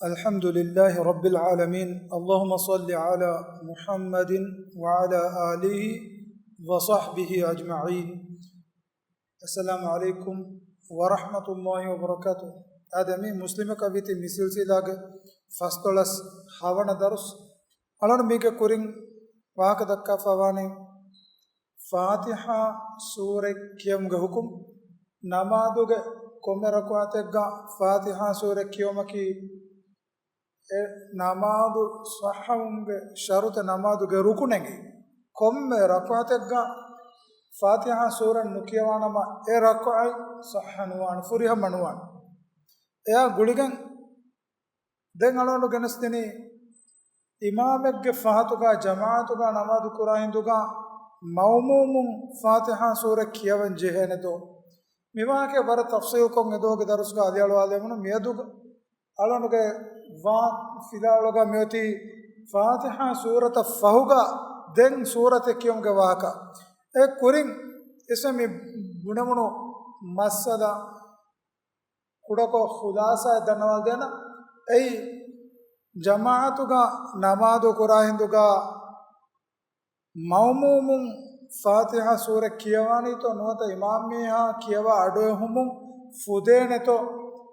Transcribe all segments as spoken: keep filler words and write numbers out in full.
الحمد لله رب العالمين. اللهم صل على محمد وعلى آله وصحبه أجمعين. السلام عليكم ورحمة الله وبركاته. އާދެ، މި މުސްލިމަކަށް ވީތީ މި ސިލްސިލާގެ ފަސްދޮޅަސް ހަވަނަ ދަރުސް. އަޅަން މީގެ ކުރިން ވާހަކަ ދައްކާފަވާނީ ފާތިޙާ ސޫރަތް ކިޔަވުމުގެ ޙުކުމް. ނަމާދުގެ ކޮންމެ ރަކުޢަތެއްގަ ފާތިޙާ ސޫރަތް ކިޔަވުމަކީ އެ ނަމާދު ޞައްޙަވުމުގެ ޝަރުޠެއް، ނަމާދުގެ ރުކުނެއް. ކޮންމެ ރަކުޢަތެއްގަ ފާތިޙާ ސޫރަތް ނުކިޔަވާނަމަ، އެ ރަކުޢަތް ޞައްޙަ ނުވާނެ، ފުރިހަމަ ނުވާނެ. އެއާ ގުޅިގެން ދެން އަޅުގަނޑު ގެނެސްދިނީ، އިމާމެއްގެ ފަހަތުގަ ޖަމާޢަތުގަ ނަމާދު ކުރާ ހިނދުގަ މައުމޫމުން ފާތިޙާ ސޫރަތް ކިޔަވަން ޖެހޭނެ ދޯ؟ މި ވާހަކަ ވަރަށް ތަފްޞީލްކޮށް އެދުވަހުގެ ދަރުސްގަ އަލިއަޅުވާލެވުނު. މިއަދު އަޅުގަނޑުގެ ވާ ފިލާވަޅުގަ މިއޮތީ ފާތިޙާ ސޫރަތަށް ފަހުގަ ދެން ސޫރަތެއް ކިޔުމުގެ ވާހަކަ. އެ ކުރިން އިސް މި ބުނެވުނު މައްސަލަ ކުޑަކޮށް ޚުލާޞާއެއް ދަންނަވާދޭނަ. އެއީ، ޖަމާޢަތުގަ ނަމާދު ކުރާ ހިނދުގަ މައުމޫމުން ފާތިޙާ ސޫރަ ކިޔަވާނީތޯ ނުވަތަ އިމާމް މީހާ ކިޔަވާ އަޑުއެހުމުން ފުދޭނެތޯ؟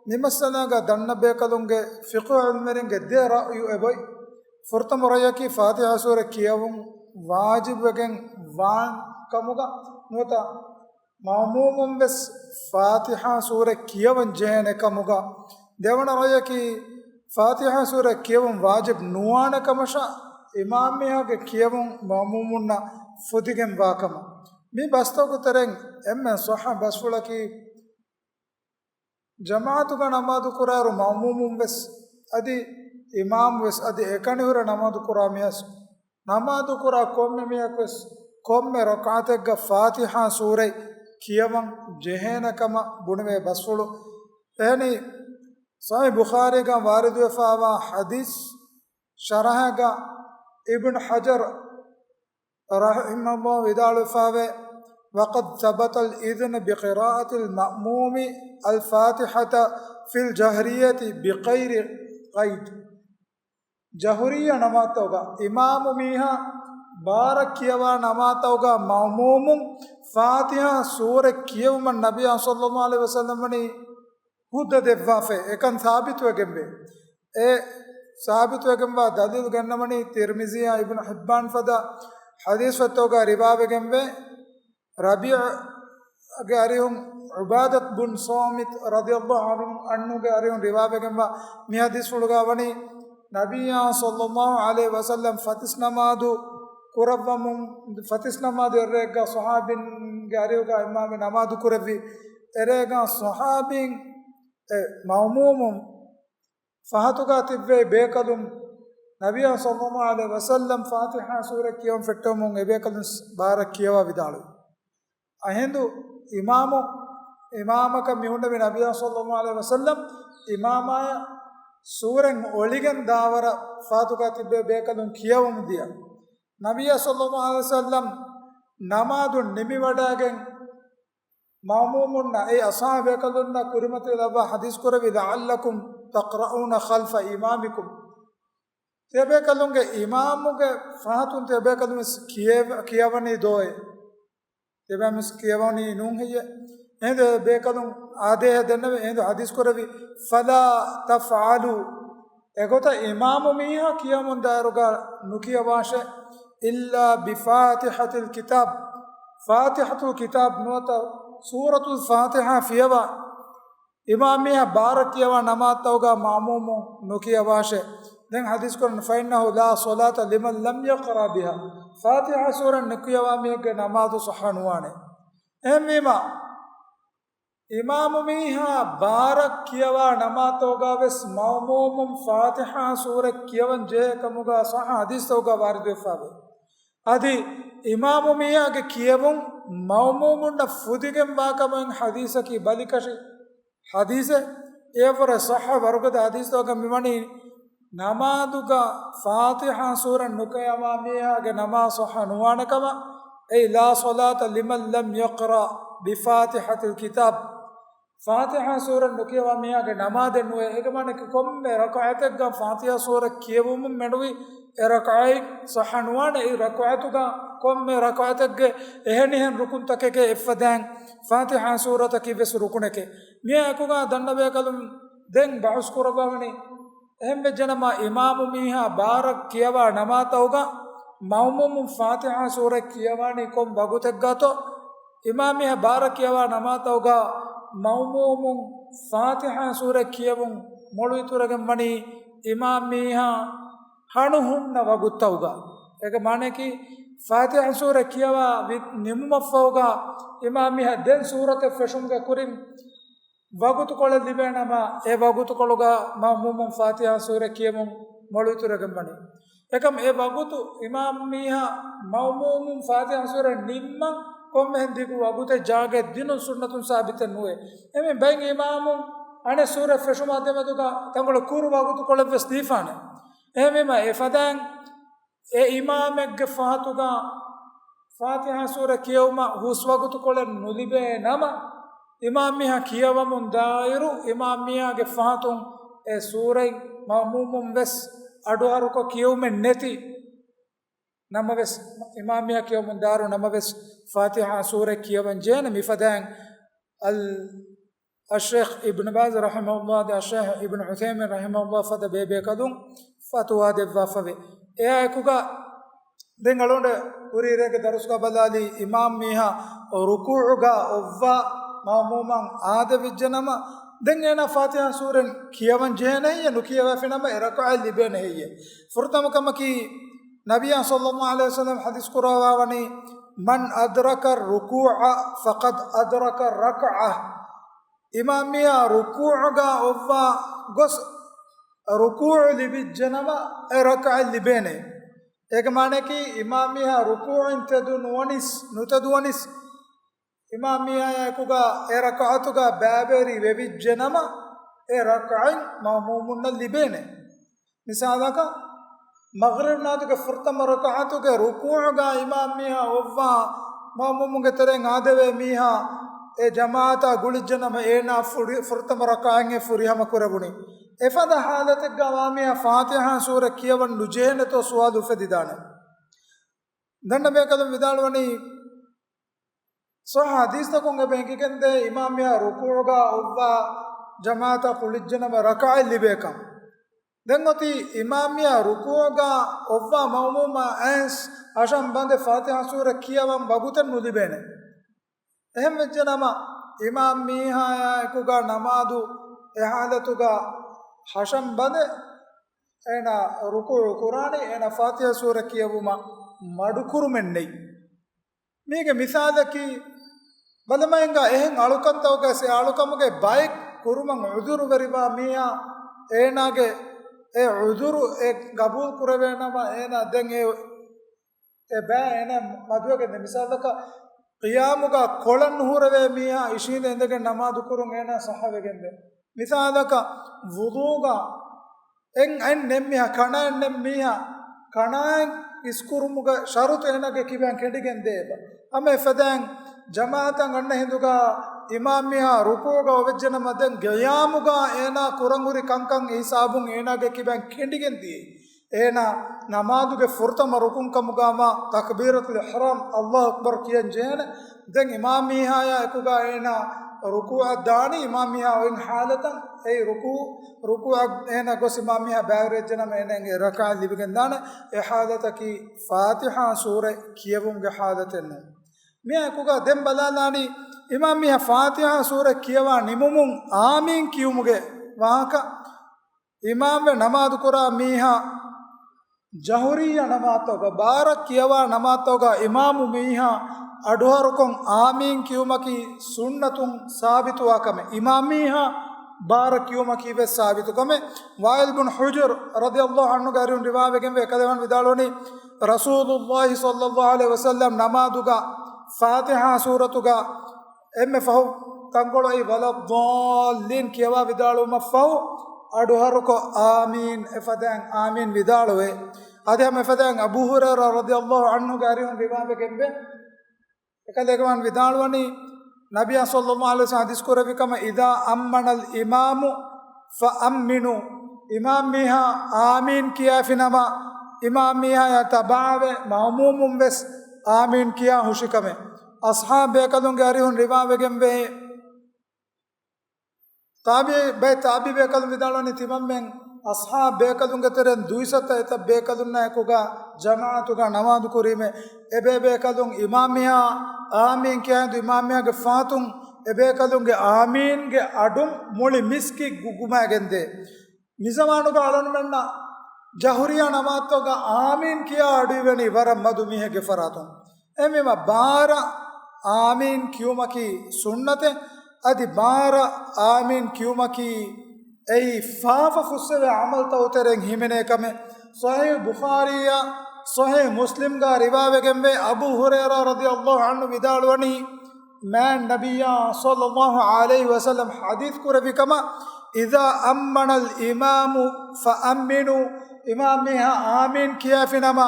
މި މައްސަލާގަ ދަންނަ ބޭކަލުންގެ ފިޤުހު ޢިލްމުވެރިންގެ ދެ ރައުޔު އެބޮތް. ފުރަތަމަ ރައުޔަކީ ފާތިޙާ ސޫރަ ކިޔަވުން ވާޖިބުވެގެން ވާން ކަމުގަ ނުވަތަ މައުމޫމުން ވެސް ފާތިޙާ ސޫރަ ކިޔަވަން ޖެހޭނެ ކަމުގަ. ދެވަނަ ރައުޔަކީ، ފާތިޙާ ސޫރަ ކިޔަވުން ވާޖިބް ނުވާނެ ކަމަށާ، އިމާމް މީހާގެ ކިޔަވުން މައުމޫމުންނަށް ފުދިގެންވާ ކަމަށް. މި ބަސްތަކުގެ ތެރެއިން އެންމެ ޞައްޙަ ބަސްފުޅަކީ، ޖަމާޢަތުގަ ނަމާދު ކުރާއިރު މައުމޫމުން ވެސް އަދި އިމާމް ވެސް އަދި އެކަނިހުރެ ނަމާދު ކުރާ މީހަކު، ނަމާދު ކުރާ ކޮންމެ މީހަކު ވެސް ކޮންމެ ރަކްޢަތެއްގަ ފާތިޙާ ސޫރަތް ކިޔަވަން ޖެހޭނެ ކަމަށް ބުނެވޭ ބަސްފުޅު. އެހެނީ، ޞަޙީޙު ބުޚާރީގަ ވާރިދުވެފައިވާ ޙަދީޘް ޝަރަޙަގަ އިބްނު ޙަޖަރު ރަޙިމަހުﷲ ވިދާޅުވެފައިވޭ، وقد ثبت الإذن بقراءة المأموم الفاتحة في الجهرية بغير قيد. ޖަހުރިއްޔާ ނަމާދުތަކުގަ އިމާމު މީހާ ބާރަށް ކިޔަވާ ނަމާދުތަކުގަ މައުމޫމުން ފާތިޙާ ސޫރަ ކިޔެވުމަށް ނަބިއްޔާ ޞައްލަﷲު ޢަލައިހި ވަސައްލަމް ވަނީ ހުއްދަ ދެއްވާފައި. އެކަން ސާބިތުވެގެންވޭ. އެ ސާބިތުވެގެންވާ ދަލީލު ގަންނަވަނީ ތިރްމިޒީއާ އިބްނު ޙިއްބާން ފަދަ ޙަދީޘްފަތްތަކުގަ ރިވާވެގެންވޭ. ރަބީޢުގެ އަރިހުން ޢުބާދަތު ބުން ޞާމިތު ރަޟިޔަﷲ ޢަންހުގެ އަރިހުން ރިވާވެގެންވާ މި ޙަދީޘްފުޅުގަ ވަނީ، ނަބިއްޔާ ޞައްލަﷲު ޢަލައިހި ވަސައްލަމް ފަތިސް ނަމާދު ކުރައްވަމުން، ފަތިސް ނަމާދު އެއްރެއެއްގަ ޞަޙާބީންގެ އަރިހުގަ އިމާމެއް ނަމާދު ކުރެއްވި. އެރޭގަ ޞަޙާބީން އެ މައުމޫމުން ފަހަތުގަ ތިއްބެވި ބޭކަލުން ނަބިއްޔާ ޞައްލަﷲު ޢަލައިހި ވަސައްލަމް ފާތިޙާ ސޫރަ ކިޔަވަން ފެއްޓެވުމުން އެބޭކަލުން ބާރަށް ކިޔަވާ ވިދާޅުވި. އެހިނދު އިމާމު، އިމާމަކަށް މި ހުންނެވި ނަބިއްޔާ ޞައްލަﷲު ޢަލައިހި ވަސައްލަމް އިމާމާއަށް ސޫރަތް އޮޅިގެން ދާވަރަށް ފަހަތުގަ ތިއްބެވި ބޭކަލުން ކިޔަވަމުން ދިޔަ. ނަބިއްޔާ ޞައްލަﷲު ޢަލައިހި ވަސައްލަމް ނަމާދު ނިމިވަޑައިގެން މައުމޫމުންނަށް އެ އަޞްޙާބު ބޭކަލުންނަށް ކުރިމަތިލައްވާ ޙަދީޘް ކުރެއްވި، لعلكم تقرؤون خلف إمامكم. ތިޔަބޭކަލުންގެ އިމާމުގެ ފަހަތުން ތިޔަބޭކަލުން ވެސް ކިޔެވެ-، ކިޔަވަނީ ދޯއޭ؟ ތިޔަބޭކަލުން ވެސް ކިޔަވަނީ ނޫން ހެއްޔޭ؟ އެހިނދު އެ ބޭކަލުން އާދޭހަށް ދެންނެވި، އެހިނދު ޙަދީޘް ކުރެއްވި، فلا تفعلوا. އެގޮތަށް އިމާމު މީހާ ކިޔަމުން ދާއިރުގަ ނުކިޔަވާށޭ، إلا بفاتحة الكتاب، ފާތިޙަތުލް ކިތާބް ނުވަތަ ސޫރަތުލް ފާތިޙާ ފިޔަވާ، އިމާމް މީހާ ބާރަށް ކިޔަވާ ނަމާދުތަކުގަ މައުމޫމުން ނުކިޔަވާށޭ. ދެން ޙަދީޘް ކުރަން، فإنه لا صلاة لمن لم يقرأ بها، ފާތިޙާ ސޫރަ ނުކިޔަވާ މީހެއްގެ ނަމާދު ޞައްޙަ ނުވާނެ. އެހެންވީމާ، އިމާމު މީހާ ބާރަށް ކިޔަވާ ނަމާދުތަކުގަ ވެސް މައުމޫމުން ފާތިޙާ ސޫރަ ކިޔަވަން ޖެހޭ ކަމުގަ ޞައްޙަ ޙަދީޘްތަކުގަ ވާރިދުވެފައިވޭ. އަދި އިމާމު މީހާގެ ކިޔެވުން މައުމޫމުންނަށް ފުދިގެންވާ ކަމަށް ޙަދީޘަކީ ބަލިކަށި ޙަދީޘެއް. އެއަށްވުރެ ޞައްޙަ ވަރުގަދަ ޙަދީޘްތަކަށް މިވަނީ ނަމާދުގަ ފާތިޙާ ސޫރަ ނުކިޔަވާ މީހާގެ ނަމާދު ޞައްޙަ ނުވާނެ ކަމަށް. އެއީ، لا صلاة لمن لم يقرأ بفاتحة الكتاب. ފާތިޙާ ސޫރަ ނުކިޔަވާ މީހާގެ ނަމާދެއް ނުވޭ. އޭގެ މާނައަކީ ކޮންމެ ރަކުޢަތެއްގަ ފާތިޙާ ސޫރަ ކިޔެވުމުން މެނުވީ އެ ރަކުޢަތް ޞައްޙަ ނުވާނެ. އެ ރަކުޢަތުގަ ކޮންމެ ރަކުޢަތެއްގެ އެހެނިހެން ރުކުންތަކެކޭ އެއްފަދައިން ފާތިޙާ ސޫރަތަކީ ވެސް ރުކުނެކޭ. މިއާ އެކުގަ ދަންނަބޭކަލުން ދެން ބަހުސް ކުރައްވާވަނީ. އެހެންވެއްޖެނަމަ، އިމާމު މީހާ ބާރަށް ކިޔަވާ ނަމާދުގަ މައުމޫމުން ފާތިޙާ ސޫރަ ކިޔަވާނީ ކޮން ވަގުތެއްގަތޯ؟ އިމާމް މީހާ ބާރަށް ކިޔަވާ ނަމާދުގަ މައުމޫމުން ފާތިޙާ ސޫރަ ކިޔެވުން މޮޅު އިތުރަގެން ވަނީ އިމާމް މީހާ ހަނު ހުންނަ ވަގުތުތަކުގަ. އޭގެ މާނައަކީ، ފާތިޙާ ސޫރަ ކިޔަވާ ވި-، ނިމުމަށްފަހުގަ އިމާމް މީހާ ދެން ސޫރަތެއް ފެށުމުގެ ކުރިން ވަގުތުކޮޅެއް ލިބޭނަމަ، އެ ވަގުތުކޮޅުގަ މައުމޫމުން ފާތިޙާ ސޫރަ ކިޔެވުން މޮޅު އިތުރަގެން ވަނީ. އެކަމް އެ ވަގުތު އިމާމް މީހާ މައުމޫމުން ފާތިޙާ ސޫރަ ނިންމަން ކޮންމެހެން ދިގު ވަގުތެއް ޖާގައެއް ދިނުން ސުންނަތުން ސާބިތެއް ނުވޭ. އެމެ ބައިން އިމާމުން އަނެއް ސޫރަ ފެށުމާ ދެމެދުގަ ތަންކޮޅެއް ކުރު ވަގުތުކޮޅެއް ވެސް ދީފާނެ. އެހެންވީމަ އެފަދައިން އެ އިމާމެއްގެ ފަހަތުގަ ފާތިޙާ ސޫރަ ކިޔެވުމަށް ހުސް ވަގުތުކޮޅެއް ނުލިބޭ ނަމަ، އިމާމް މީހާ ކިޔަވަމުން ދާއިރު، އިމާމް މީހާގެ ފަހަތުން އެ ސޫރައިން މައުމޫމުން ވެސް އަޑުއަހަރުކޮށް ކިޔެވުމެއް ނެތި ނަމަވެސް، އިމާމް މީހާ ކިޔަވަމުން ދާއިރު ނަމަވެސް، ފާތިޙާ ސޫރަ ކިޔަވަން ޖެހޭނެ. މިފަދައިން އަލް އައްޝޭޚް އިބްނު ބާޒް ރަޙިމަހުﷲ އަދި އައްޝޭޚް އިބްނު ޢުޘައިމީން ރަޙިމަހުﷲ ފަދަ ބޭބޭކަލުން ފަތުވާ ދެއްވާފަވޭ. އެއާއެކުގަ ދެން އަޅުގަނޑު ކުރީ ރޭގެ ދަރުސްގަ ބަލާލީ، އިމާމް މީހާ ރުކޫޢުގަ އޮއްވާ މައުމޫމަށް އާދެވިއްޖެނަމަ، ދެން އޭނާ ފާތިޙާ ސޫރަ ކިޔަވަން ޖެހޭނެ ހެއްޔޭ؟ ނުކިޔަވާފިނަމަ އެ ރަކުޢަތް ލިބޭނެ ހެއްޔޭ؟ ފުރަތަމަ ކަމަކީ، ނަބިއްޔާ ޞައްލައްލާހު ޢަލައިހި ވަސައްލަމަ ޙަދީޘް ކުރައްވާވަނީ، "من أدرك الركوع فقد أدرك الركعة." އިމާމް މީހާ ރުކޫޢުގަ އޮއްވާ ގޮސް ރުކޫޢު ލިބިއްޖެނަމަ، އެ ރަކުޢަތް ލިބޭނެ. އޭގެ މާނައަކީ، އިމާމް މީހާ ރުކޫޢުން ތެދު ނުވަނިސް، ނުތެދުވަނިސް، އިމާމް މީހާއާއެކުގަ އެ ރަކުޢަތުގަ ބައިވެރި ވެވިއްޖެނަމަ، އެ ރަކުޢަތް މައުމޫމުންނަށް ލިބޭނެ. މިސާލަކަށް، މަޣްރިބް ނަމާދުގެ ފުރަތަމަ ރަކުޢަތުގެ ރުކޫޢުގަ އިމާމް މީހާ އޮއްވާ، މައުމޫމުންގެ ތެރެއިން އާދެވޭ މީހާ އެ ޖަމާޢަތާ ގުޅިއްޖެނަމަ، އޭނާ ފުރި-، ފުރަތަމަ ރަކުޢަތް ފުރިހަމަ ކުރެވުނީ. އެފަދަ ޙާލަތެއްގަ އިމާމް މީހާ ފާތިޙާ ސޫރަ ކިޔަވަން ނުޖެހޭނެތޯ ސުވާލު އުފެދިދާނެ. ދަންނަ ބޭކަލުން ވިދާޅުވަނީ، ޞައްޙަ ޙަދީޘްތަކުން އެބަ އެނގިގެންދޭ އިމާމް މީހާ ރުކޫޢުގަ އޮއްވާ ޖަމާޢަތާ ކުޅިއްޖެނަމަ ރަކުޢަތް ލިބޭކަން. ދެން އޮތީ އިމާމް މީހާ ރުކޫޢުގަ އޮއްވާ މައުމޫމާ އައިސް ހަށަން ބަނދެ ފާތިޙާ ސޫރަ ކިޔަވަން ވަގުތެއް ނުލިބޭނެ. އެހެން ވެއްޖެނަމަ، އިމާމް މީހާއާ އެކުގަ ނަމާދު އެ ޙާލަތުގަ ހަށަން ބަނދެ އޭނާ ރުކޫޢު ކުރާނީ، އޭނާ ފާތިޙާ ސޫރަ ކިޔެވުމަށް މަޑުކުރުމެއް ނެތް. މީގެ މިސާލަކީ، ބަލަމާ އެނގާ އެހެން އަޅުކަންތަކުގަ އެ އަޅުކަމުގެ ބައެއް ކުރުމަށް ޢުޛުރުވެރިވާ މީހާ، އޭނާގެ އެ ޢުޛުރު އެ ގަބޫލު ކުރެވޭނަމަ، އޭނާ ދެން އެ، އެ ބައި އޭނާ މަދުވެގެން ދޭ. މިސާލަކަށް، ޤިޔާމުގަ ކޮޅަށް ނުހުރެވޭ މީހާ އިށީނދެ އިނދެގެން ނަމާދު ކުރުން އޭނާ ޞައްޙަވެގެން ދޭ. މިސާލަކަށް، ވުޟޫގަ އެން އަތް ނެތް މީހާ، ކަނާތް ނެތް މީހާ، ކަނާތް އިސްކުރުމުގެ ޝަރުޠު އޭނާގެ ކިބައިން ކެނޑިގެން ދޭ އެބަ. ހަމަ އެފަދައިން ޖަމާޢަތަށް އަންނަ ހިނދުގަ އިމާމް މީހާ ރުކޫޢުގަ އޮވެއްޖެނަމަ ދެން ޤިޔާމުގަ އޭނާ ކުރަން ހުރި ކަންކަން އެ ހިސާބުން އޭނާގެ ކިބައިން ކެނޑިގެން ދިޔައީ. އޭނާ ނަމާދުގެ ފުރަތަމަ ރުކުން ކަމުގަ މާ ތަކްބީރަތުލް އިޙްރާމް، ﷲ އަކްބަރު ކިޔަން ޖެހޭނެ. ދެން އިމާމް މީހާއާ އެކުގަ އޭނާ ރުކޫޢަށް ދާނީ، އިމާމް މީހާ އޮތް ޙާލަތަށް އެ ރުކޫ-، ރުކޫޢަށް އޭނާ ގޮސް އިމާމް މީހާ ބައިވެރިވެއްޖެނަމަ އޭނާގެ ރަކުޢަތް ލިބިގެން ދާނެ. އެ ޙާލަތަކީ ފާތިޙާ ސޫރަ ކިޔެވުމުގެ ޙާލަތެއް ނޫން. މިއާ އެކުގަ ދެން ބަލާލާނީ، އިމާމް މީހާ ފާތިޙާ ސޫރަ ކިޔަވާ ނިމުމުން އާމީން ކިޔުމުގެ ވާހަކަ. އިމާމްވެ ނަމާދު ކުރާ މީހާ ޖަހުރިއްޔާ ނަމާދުތަކުގަ، ބާރަށް ކިޔަވާ ނަމާދުތަކުގަ އިމާމު މީހާ އަޑުހަރުކޮށް އާމީން ކިޔުމަކީ ސުންނަތުން ސާބިތުވާ ކަމެއް. އިމާމް މީހާ ބާރަށް ކިޔުމަކީ ވެސް ސާބިތު ކަމެއް. ވާއިލް ބުން ޙުޖުރު ރަޟިޔަﷲ ޢަންހުގެ އަރިހުން ރިވާވެގެންވޭ، އެކަލޭގެފާނު ވިދާޅުވަނީ، ރަސޫލުﷲ ޞައްލަﷲ ޢަލައިހި ވަސައްލަމް ނަމާދުގަ ފާތިޙާ ސޫރަތުގަ އެންމެ ފަހު ތަންކޮޅު އެއީ ވަލައްޟާއްލީން ކިޔަވާ ވިދާޅުވުމަށްފަހު، އަޑުހަރުކޮށް އާމީން، އެފަދައިން އާމީން ވިދާޅުވޭ. އަދި ހަމަ އެފަދައިން އަބޫ ހުރައިރާ ރަޟިޔަﷲ ޢަންހުގެ އަރިހުން ރިވާވެގެންވޭ، އެކަލޭގެފާނު ވިދާޅުވަނީ، ނަބިއްޔާ ޞައްލައްލާހު ޢަލައިހި ވަސައްލަމަ ޙަދީޘް ކުރެއްވި ކަމަށް، "إذا أمن الإمام فأمنوا." އިމާމް މީހާ އާމީން ކިޔާފިނަމަ، އިމާމް މީހާޔާ ތަބާވެ މައުމޫމުން ވެސް އާމީން ކިޔާ ހުށިކަމެއް އަޞްޙާބް ބޭކަލުންގެ އަރިހުން ރިވާވެގެންވޭ. ތާބި-، ބައެއް ތާބި ބޭކަލުން ވިދާޅުވަނީ، ތިމަންމެން އަޞްޙާބް ބޭކަލުންގެ ތެރެއިން ދުއިސައްތަ އެތައް ބޭކަލުންނާ އެކުގަ ޖަމާޢަތުގަ ނަމާދު ކުރީމޭ. އެބޭ ބޭކަލުން އިމާމް މީހާ އާމީން ކިޔާ ހިނދު އިމާމް މީހާގެ ފާތުން އެބޭކަލުންގެ އާމީންގެ އަޑުން މުޅި މިސްކިތް ގުގުމައިގެންދޭ. މިޒަމާނުގަ އަޅުންމެންނަށް ޖަހުރިއްޔާ ނަމާދުތަކުގަ އާމީން ކިޔާ އަޑުއިވެނީ ވަރަށް މަދު މީހެއްގެ ފަރާތުން. އެހެންވީމަ، ބާރަ އާމީން ކިޔުމަކީ ސުންނަތެއް. އަދި ބާރަ އާމީން ކިޔުމަކީ އެއީ ފާފަ ފުއްސެވޭ ޢަމަލުތަކުގެ ތެރެއިން ހިމެނޭ ކަމެއް. ޞަޙީޙު ބުޚާރީއާ ޞަޙީޙު މުސްލިމްގަ ރިވާވެގެންވޭ، އަބޫ ހުރައިރާ ރަޟިޔައްލާހު ޢަންހު ވިދާޅުވަނީ، މާތް ނަބިއްޔާ ޞައްލައްލާހު ޢަލައިހި ވަސައްލަމަ ޙަދީޘް ކުރެއްވި ކަމަށް، "إذا أمن الإمام فأمنوا." އިމާމް މީހާ އާމީން ކިޔާފިނަމަ،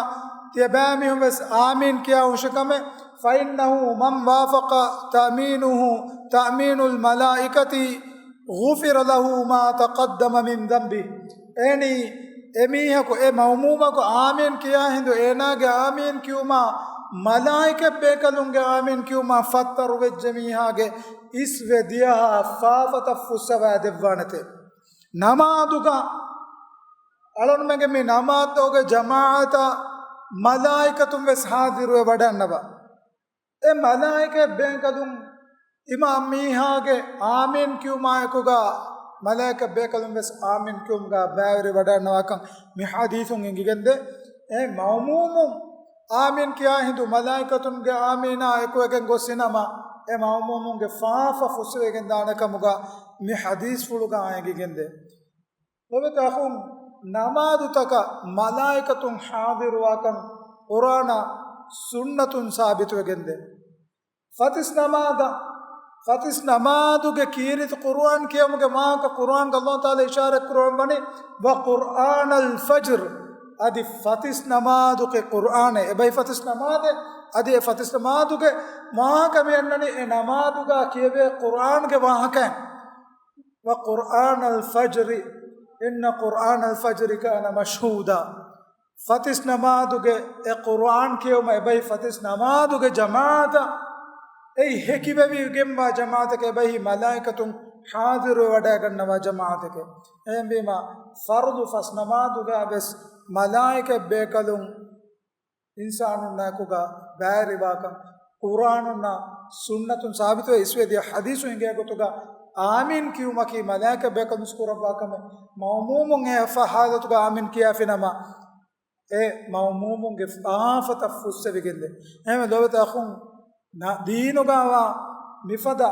ތިޔަބައިމީހުން ވެސް އާމީން ކިޔާ ހުށިކަމެއް، "فإنه من وافق تأمينه تأمين الملائكة غفر له ما تقدم من ذنبه." އެހެނީ، އެމީހަކު، އެ މައުމޫމަކު އާމީން ކިޔާ ހިނދު އޭނާގެ އާމީން ކިޔުމާ، މަލާއިކަތް ބޭކަލުންގެ އާމީން ކިޔުމާ ފައްތަރުވެއްޖެ މީހާގެ އިސްވެ ދިޔަހާ ފާފަތައް ފުއްސަވާ ދެއްވާނެތެ. ނަމާދުގަ އަޅުންމެންގެ މި ނަމާދުގެ ޖަމާޢަތަށް މަލާއިކަތުން ވެސް ޙާޟިރުވެ ވަޑަންނަވާ. އެ މަލާއިކަތް ބޭކަލުން އިމާމް މީހާގެ އާމީން ކިޔުމާއެކުގަ މަލާއިކަތް ބޭކަލުން ވެސް އާމީން ކިޔުމުގަ ބައިވެރިވަޑަންނަވާކަން މި ޙަދީޘުން އެނގިގެންދޭ. އެ މައުމޫމުން އާމީން ކިޔާ ހިނދު މަލާއިކަތުންގެ އާމީނާ އެކުވެގެން ގޮސްފިނަމަ، އެ މައުމޫމުންގެ ފާފަ ފުއްސެވިގެން ދާނެ ކަމުގަ މި ޙަދީޘްފުޅުގަ އެނގިގެންދޭ. ލޮބުވެތި އަޚުން، ނަމާދުތަކަށް މަލާއިކަތުން ޙާޟިރުވާކަން ޤުރްއާނާ ސުންނަތުން ސާބިތުވެގެންދޭ. ފަތިސް ނަމާދަށް، ފަތިސް ނަމާދުގެ ކީރިތި ޤުރްއާން ކިޔަމުގެ ވާހަކަ ޤުރްއާންގަ ﷲ ތަޢާލާ އިޝާރަތް ކުރައްވަނީ، "وقرآن الفجر." އަދި ފަތިސް ނަމާދުގެ ޤުރްއާނެއް، އެބަހީ ފަތިސް ނަމާދެއް، އަދި އެ ފަތިސް ނަމާދުގެ ވާހަކަ މި އަންނަނީ އެ ނަމާދުގަ ކިޔެވޭ ޤުރްއާންގެ ވާހަކައިން. "وقرآن الفجر إن قرآن الفجر كان مشهودا." ފަތިސް ނަމާދުގެ އެ ޤުރްއާން ކިޔެވުމަށް އެބަހީ ފަތިސް ނަމާދުގެ ޖަމާޢަތަށް، އެއީ ހެކިވެވިގެންވާ ޖަމާޢަތެކޭ، އެބަހީ މަލާއިކަތުން ޙާޟިރުވެވަޑައިގަންނަވާ ޖަމާޢަތެކޭ. އެހެންވީމަ، ފަރުޟު ފަސް ނަމާދުގަ ވެސް މަލާއިކަތް ބޭކަލުން އިންސާނުންނާއެކުގަ ބައިވެރިވާކަން ޤުރްއާނުންނާ ސުންނަތުން ސާބިތުވެ އިސްވެދިޔަ ޙަދީޘު އިނގޭ ގޮތުގަ، އާމީން ކިޔުމަކީ މަލާއިކަތް ބޭކަލުން ކުރައްވާ ކަމެއް. މައުމޫމުން އެ ފަ-، ޙާލަތުގަ އާމީން ކިޔާފިނަމަ، އެ މައުމޫމުންގެ ފާފަތައް ފުއްސެވިގެންދޭ. އެހެންވެ ލޮބުވެތި އަޚުން، ނަ-، ދީނުގަވާ މިފަދަ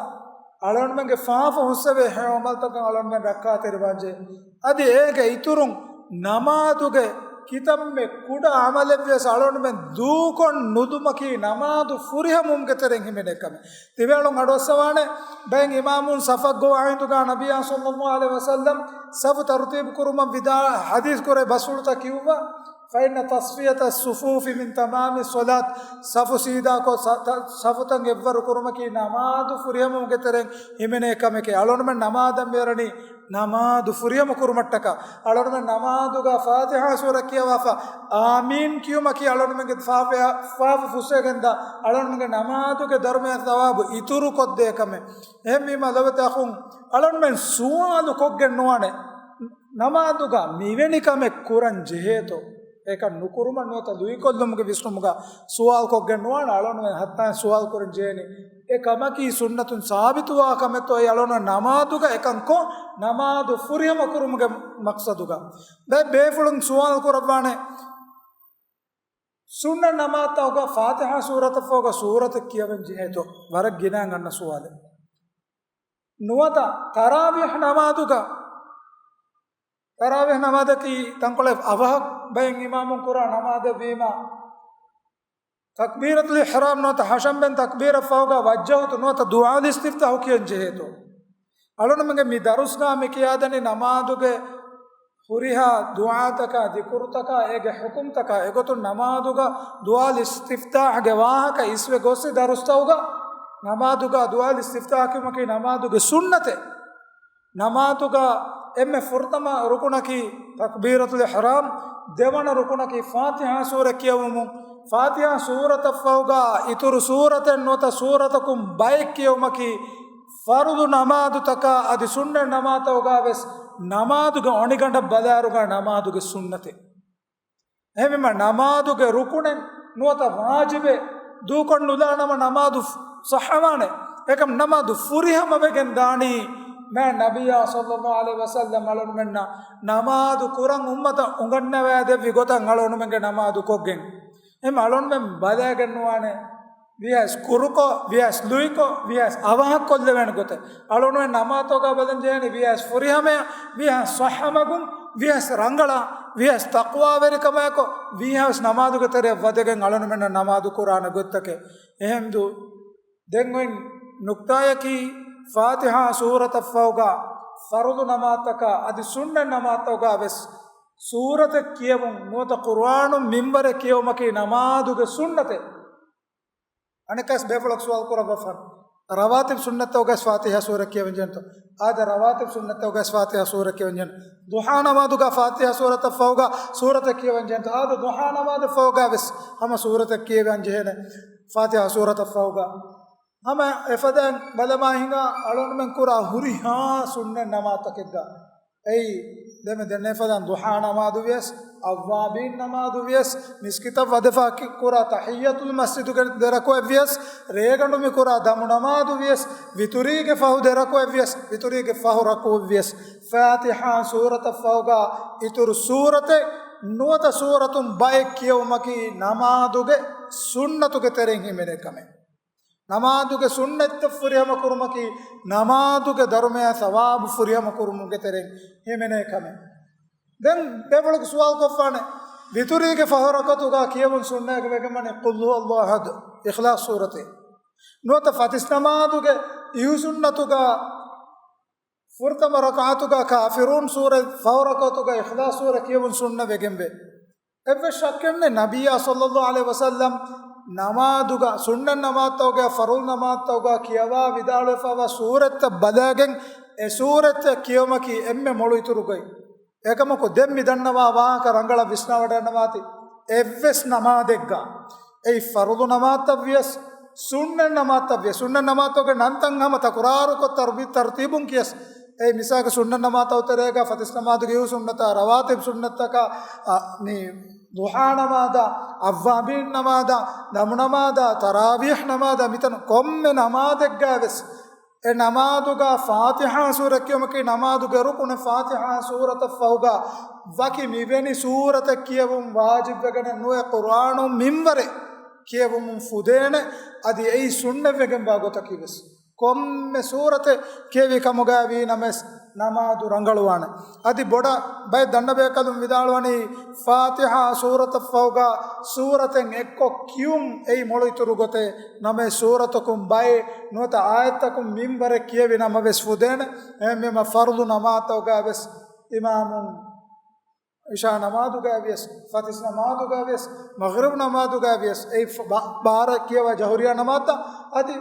އަޅުންމެންގެ ފާފަ ހުސްއެވޭ ހެޔޮ ޢަމަލުތަކަށް އަޅުންމެން ރައްކާތެރިވާންޖެހޭ. އަދި އޭގެ އިތުރުން ނަމާދުގެ ކިތަންމެ ކުޑަ ޢަމަލެއްވިޔަސް އަޅުންމެން ދޫކޮށް ނުދުމަކީ ނަމާދު ފުރިހަމުމުގެ ތެރެއިން ހިމެނޭ ކަމެއް. ތިބޭއަޅުން އަޑުއައްސަވާނެ، ބައެއް އިމާމުން ޞަފަށް ގޮވާ ހިނދުގަ ނަބިއްޔާ ޞައްލައްލާހު ޢަލައިހި ވަސައްލަމް ޞަފު ތަރުތީބު ކުރުމަށް ވިދާ ޙަދީޘް ކުރޭ ބަސްފުޅުތައް ކިޔުއްވާ. فإن تسوية الصفوف من تمام الصلاة. ޞަފު ސީދާކޮށް ޞަ-، ތަ-، ޞަފުތައް އެއްވަރު ކުރުމަކީ ނަމާދު ފުރިހަމުމުގެ ތެރެއިން ހިމެނޭ ކަމެކޭ. އަޅުންމެން ނަމާދަށް މިއަރަނީ ނަމާދު ފުރިހަމަ ކުރުމަށްޓަކާ. އަޅުންމެން ނަމާދުގަ ފާތިޙާ ސޫރަ ކިޔަވާފަ އާމީން ކިޔުމަކީ އަޅުންމެންގެ ފާފަ-، ފާފަ ފުއްސެވިގެންދާ އަޅުންމެންގެ ނަމާދުގެ ދަރުމަޔަށް ޘަވާބު އިތުރުކޮށްދޭ ކަމެއް. އެހެންވީމަ ލޮބުވެތި އަޚުން، އަޅުންމެން ސުވާލު ކޮށްގެން ނުވާނެ، ނަމާދުގަ މިވެނި ކަމެއް ކުރަން ޖެހޭތޯ؟ އެކަން ނުކުރުމަށް ނުވަތަ ލުއިކޮށްލުމުގެ ވިސްނުމުގަ ސުވާލު ކޮށްގެން ނުވާނެ. އަޅުންމެން ހައްތާއިން ސުވާލު ކުރަން ޖެހޭނީ، އެ ކަމަކީ ސުންނަތުން ސާބިތުވާ ކަމެއްތޯ؟ އެ އަޅުން ނަމާދުގަ އެކަން ކޮށް، ނަމާދު ފުރިހަމަ ކުރުމުގެ މަޤްޞަދުގަ. ބައެއް ބޭފުޅުން ސުވާލު ކުރައްވާނެ، ސުންނަ ނަމާދުތަކުގަ ފާތިޙާ ސޫރަތަށްފަހުގަ ސޫރަތެއް ކިޔަވަން ޖެހޭތޯ؟ ވަރަށް ގިނައިން އަންނަ ސުވާލެއް. ނުވަތަ ތަރާވީޙް ނަމާދުގަ، ތަރާވީޙް ނަމާދަކީ ތަންކޮޅެއް އަވަހަށް ބައެއް އިމާމުން ކުރާ ނަމާދެއް ވީމަ، ތަކްބީރަތުލް އިޙްރާމް ނުވަތަ ހަށަންބެން ތަކްބީރަށް ފަހުގަ ވައްޖަހުތު ނުވަތަ ދުޢާލް އިސްތިފްތާޙު ކިޔަން ޖެހޭތޯ؟ އަޅުންމެންގެ މި ދަރުސްގަ މި ކިޔާދެނީ ނަމާދުގެ ހުރިހާ ދުޢާތަކާ، ޛިކުރުތަކާ، އޭގެ ޙުކުމްތަކާ އެގޮތުން ނަމާދުގަ ދުޢާލް އިސްތިފްތާޙްގެ ވާހަކަ އިސްވެ ގޮއްސި ދަރުސްތަކުގަ ނަމާދުގަ ދުޢާ އިސްތިފްތާޙު ކިޔުމަކީ ނަމާދުގެ ސުންނަތެއް. ނަމާދުގަ އެންމެ ފުރަތަމަ ރުކުނަކީ ތަކްބީރަތުލް އިޙްރާމް، ދެވަނަ ރުކުނަކީ ފާތިޙާ ސޫރަ ކިޔެވުމުން، ފާތިޙާ ސޫރަތަށްފަހުގަ އިތުރު ސޫރަތެއް ނުވަތަ ސޫރަތަކުން ބައެއް ކިޔެވުމަކީ ފަރުޟު ނަމާދުތަކާ އަދި ސުންނަތް ނަމާދުތަކުގަ ވެސް ނަމާދުގެ އޮނިގަނޑަށް ބަލާއިރުގަ ނަމާދުގެ ސުންނަތެއް. އެހެންވީމަ ނަމާދުގެ ރުކުނެއް ނުވަތަ ވާޖިބެއް ދޫކޮށް ނުލާނަމަ ނަމާދު ޞައްޙަވާނެ. އެކަމް ނަމާދު ފުރިހަމަވެގެން ދާނީ މާތް ނަބިއްޔާ ޞައްލައްލާހު ޢަލައިހި ވަސައްލަމް އަޅުގަނޑުމެންނަށް ނަމާދު ކުރަން އުއްމަތަށް އުނގަންނަވައިދެއްވި ގޮތަށް އަޅުގަނޑުމެންގެ ނަމާދު ކޮށްގެން. އެހެން އަޅުގަނޑުމެން ބަލައިގެން ނުވާނެ ވީހާވެސް ކުރުކޮށް، ވީހާވެސް ލުއިކޮށް، ވީހާވެސް އަވަހަށް ކޮށްލެވޭނެ ގޮތެއް. އަޅުގަނޑުމެން ނަމާދުތަކުގަ ބަލަން ޖެހޭނީ ވީހާވެސް ފުރިހަމަޔަށް، ވީހާވެސް ޞައްޙަމަގުން، ވީހާވެސް ރަނގަޅަށް، ވީހާވެސް ތަޤްވާވެރިކަމާއެކު، ވީހާވެސް ނަމާދުގެ ތެރެއަށް ވަދެގެން އަޅުގަނޑުމެންނަށް ނަމާދު ކުރާނެ ގޮތްތަކެއް. އެހެންދު ދެން އޮތް ނުކްތާއަކީ، ފާތިޙާ ސޫރަތަށްފަހުގަ ފަރުޟު ނަމާދުތަކާ އަދި ސުންނަތް ނަމާދުތަކުގަ ވެސް ސޫރަތެއް ކިޔެވުން ނުވަތަ ޤުރުއާނު މިންވަރެއް ކިޔެވުމަކީ ނަމާދުގެ ސުންނަތެއް. އަނެއްކާވެސް ބޭފުޅަކު ސުވާލު ކުރައްވާފަ، ރަވާތިބު ސުންނަތަކުގަވެސް ފާތިޙާ ސޫރަ ކިޔެވެން ޖެހެންތޯ؟ އާދެ، ރަވާތިބު ސުންނަތަކުގަވެސް ފާތިޙާ ސޫރަ ކިޔެވެން ޖެހެން. ޟުޙާ ނަމާދުގަ ފާތިޙާ ސޫރަތަށްފަހުގަ ސޫރަތެއް ކިޔެވެން ޖެހެންތޯ؟ އާދެ، ޟުޙާ ނަމާދަށްފަހުގަވެސް ހަމަ ސޫރަތެއް ކިޔެވެން ޖެހޭނެ ފާތިޙާ ސޫރަތަށްފަހުގަ. ހަމަ އެފަދައިން ބަލަމާ ހިނގާ އަޅުގަނޑުމެން ކުރާ ހުރިހާ ސުންނަތް ނަމާދުތަކެއްގަ އެއީ، ދެމެ ދެންނެވި ފަދައިން ޟުޙާ ނަމާދު ވިޔަސް، އައްވާބީން ނަމާދު ވިޔަސް، މިސްކިތަށް ވަދެފަ ކި-، ކުރާ ތަޙިއްޔަތުލް މަސްޖިދުގެ ދެ ރަކުޢަތް ވިޔަސް، ރޭގަނޑު މި ކުރާ ދަމު ނަމާދު ވިޔަސް، ވިތުރީގެ ފަހު ދެ ރަކުޢަތް ވިޔަސް، ވިތުރީގެ ފަހު ރަކުޢަތް ވިޔަސް، ފާތިޙާ ސޫރަތަށްފަހުގަ އިތުރު ސޫރަތެއް ނުވަތަ ސޫރަތުން ބައެއް ކިޔެވުމަކީ ނަމާދުގެ ސުންނަތުގެ ތެރެއިން ހިމެނޭ ކަމެއް. ނަމާދުގެ ސުންނަތްތައް ފުރިހަމަ ކުރުމަކީ، ނަމާދުގެ ދަރުމަޔާ ޘަވާބު ފުރިހަމަ ކުރުމުގެ ތެރެއިން ހިމެނޭ ކަމެއް. ދެން ބޭފުޅަކު ސުވާލު ކޮށްފާނެ، ވިތުރީގެ ފަހު ރަކަޢަތުގަ ކިޔެވުން ސުންނަތް ވެގެންވަނީ ޤުލް ހުވައްލާހު އަޙަދު، އިޚްލާޞް ސޫރަތެއް. ނުވަތަ ފަތިސް ނަމާދުގެ އިހު ސުންނަތުގަ ފުރަތަމަ ރަކަޢަތުގަ ކާފިރޫން ސޫރަ، ފަހު ރަކަޢަތުގަ އިޚްލާޞް ސޫރަ ކިޔެވުން ސުންނަތް ވެގެންވޭ. އެއްވެސް ޝައްކެއް ނެތް، ނަބިއްޔާ ޞައްލައްލާހު ޢަލައިހި ވަސައްލަމް ނަމާދުގަ، ސުންނަތް ނަމާދުތަކުގަ، ފަރުޟު ނަމާދުތަކުގަ ކިޔަވާ ވިދާޅުވެފައިވާ ސޫރަތްތައް ބަލައިގެން، އެ ސޫރަތްތައް ކިޔުމަކީ އެންމެ މޮޅު އިތުރު ގޮތް. އެކަމަކު، ދެން މި ދަންނަވާ ވާހަކަ ރަނގަޅަށް ވިސްނާވަޑައިގަންނަވާތި، އެއްވެސް ނަމާދެއްގަ، އެއީ ފަރުޟު ނަމާދުތައް ވިޔަސް، ސުންނަތް ނަމާދުތައް ވިޔަސް، ސުންނަތް ނަމާދުތަކުގެ ނަންތައް ހަމަ ތަކުރާރުކޮށް ތަރުބި-، ތަރުތީބުން ކިޔަސް، އެއީ މިސާލަކަށް ސުންނަތް ނަމާދުތައް ތެރޭގަ ފަތިސް ނަމާދުގެ އިހު ސުންނަތާ، ރަވާތިބު ސުންނަތަކާ، އަ، މި ޟުޙާ ނަމާދާ، އައްވާބީން ނަމާދާ، ދަމު ނަމާދާ، ތަރާވީޙް ނަމާދާ، މިތަން ކޮންމެ ނަމާދެއްގަ ވެސް، އެ ނަމާދުގަ ފާތިޙާ ސޫރަ ކިޔުމަކީ ނަމާދުގެ ރުކުނެއް. ފާތިޙާ ސޫރަތަށްފަހުގަ ވަކި މިވެނި ސޫރަތެއް ކިޔެވުން ވާޖިބްވެގެނެއް ނުވޭ، ޤުރުއާނު މިންވަރެއް ކިޔެވުމުން ފުދޭނެ، އަދި އެއީ ސުންނަތްވެގެންވާ ގޮތަކީ ވެސް. ކޮންމެ ސޫރަތެއް ކިޔެވި ކަމުގައި ވީ ނަމަވެސް، ނަމާދު ރަނގަޅުވާނެ. އަދި ބޮޑަށް ބައެއް ދަންނަބޭކަލުން ވިދާޅުވަނީ، ފާތިޙާ ސޫރަތަށްފަހުގަ ސޫރަތެއް އެއްކޮށް ކިޔުން އެއީ މޮޅު އިތުރު ގޮތެއް ނަމަވެސް، ސޫރަތަކުން ބައެއް ނުވަތަ އާޔަތްތަކުން މިންވަރެއް ކިޔެވި ނަމަވެސް ފުދޭނެ. އެހެންވީމަ، ފަރުޟު ނަމާދުތަކުގައި ވެސް އިމާމުން ޢިޝާ ނަމާދުގައި ވިޔަސް، ފަތިސް ނަމާދުގައި ވިޔަސް، މަޣްރިބް ނަމާދުގައި ވިޔަސް، އެ ފަ-، ބާ-، ބާރަށް ކިޔަވާ ޖަހުރިއްޔާ ނަމާދުތައް އަދި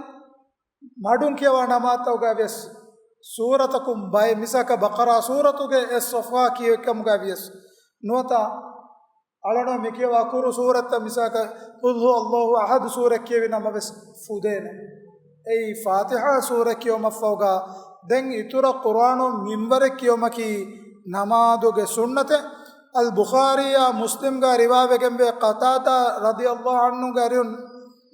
މަޑުން ކިޔަވާ ނަމާދުތަކުގައި ވިޔަސް، ސޫރަތަކުން ބައެއް، މިސާލަކަށް ބަޤަރާ ސޫރަތުގެ އެއް ޞަފްޙާ ކިޔެވި ކަމުގައި ވިޔަސް، ނުވަތަ އަޅުގަނޑު މި ކިޔަވާ ކުރު ސޫރަތްތައް، މިސާލަކަށް ޤުލް ހުވައްލާހު އަޙަދު ސޫރަ ކިޔެވި ނަމަވެސް ފުދޭނެ. އެއީ ފާތިޙާ ސޫރަ ކިޔުމަށްފަހުގަ ދެން އިތުރަށް ޤުރުއާނު މިންވަރެއް ކިޔުމަކީ ނަމާދުގެ ސުންނަތެއް. އަލް ބުޚާރީއާ މުސްލިމްގަ ރިވާވެގެންވޭ، ޤަތާދާ ރަޟިޔަﷲ ޢަންހުގެ އަރިހުން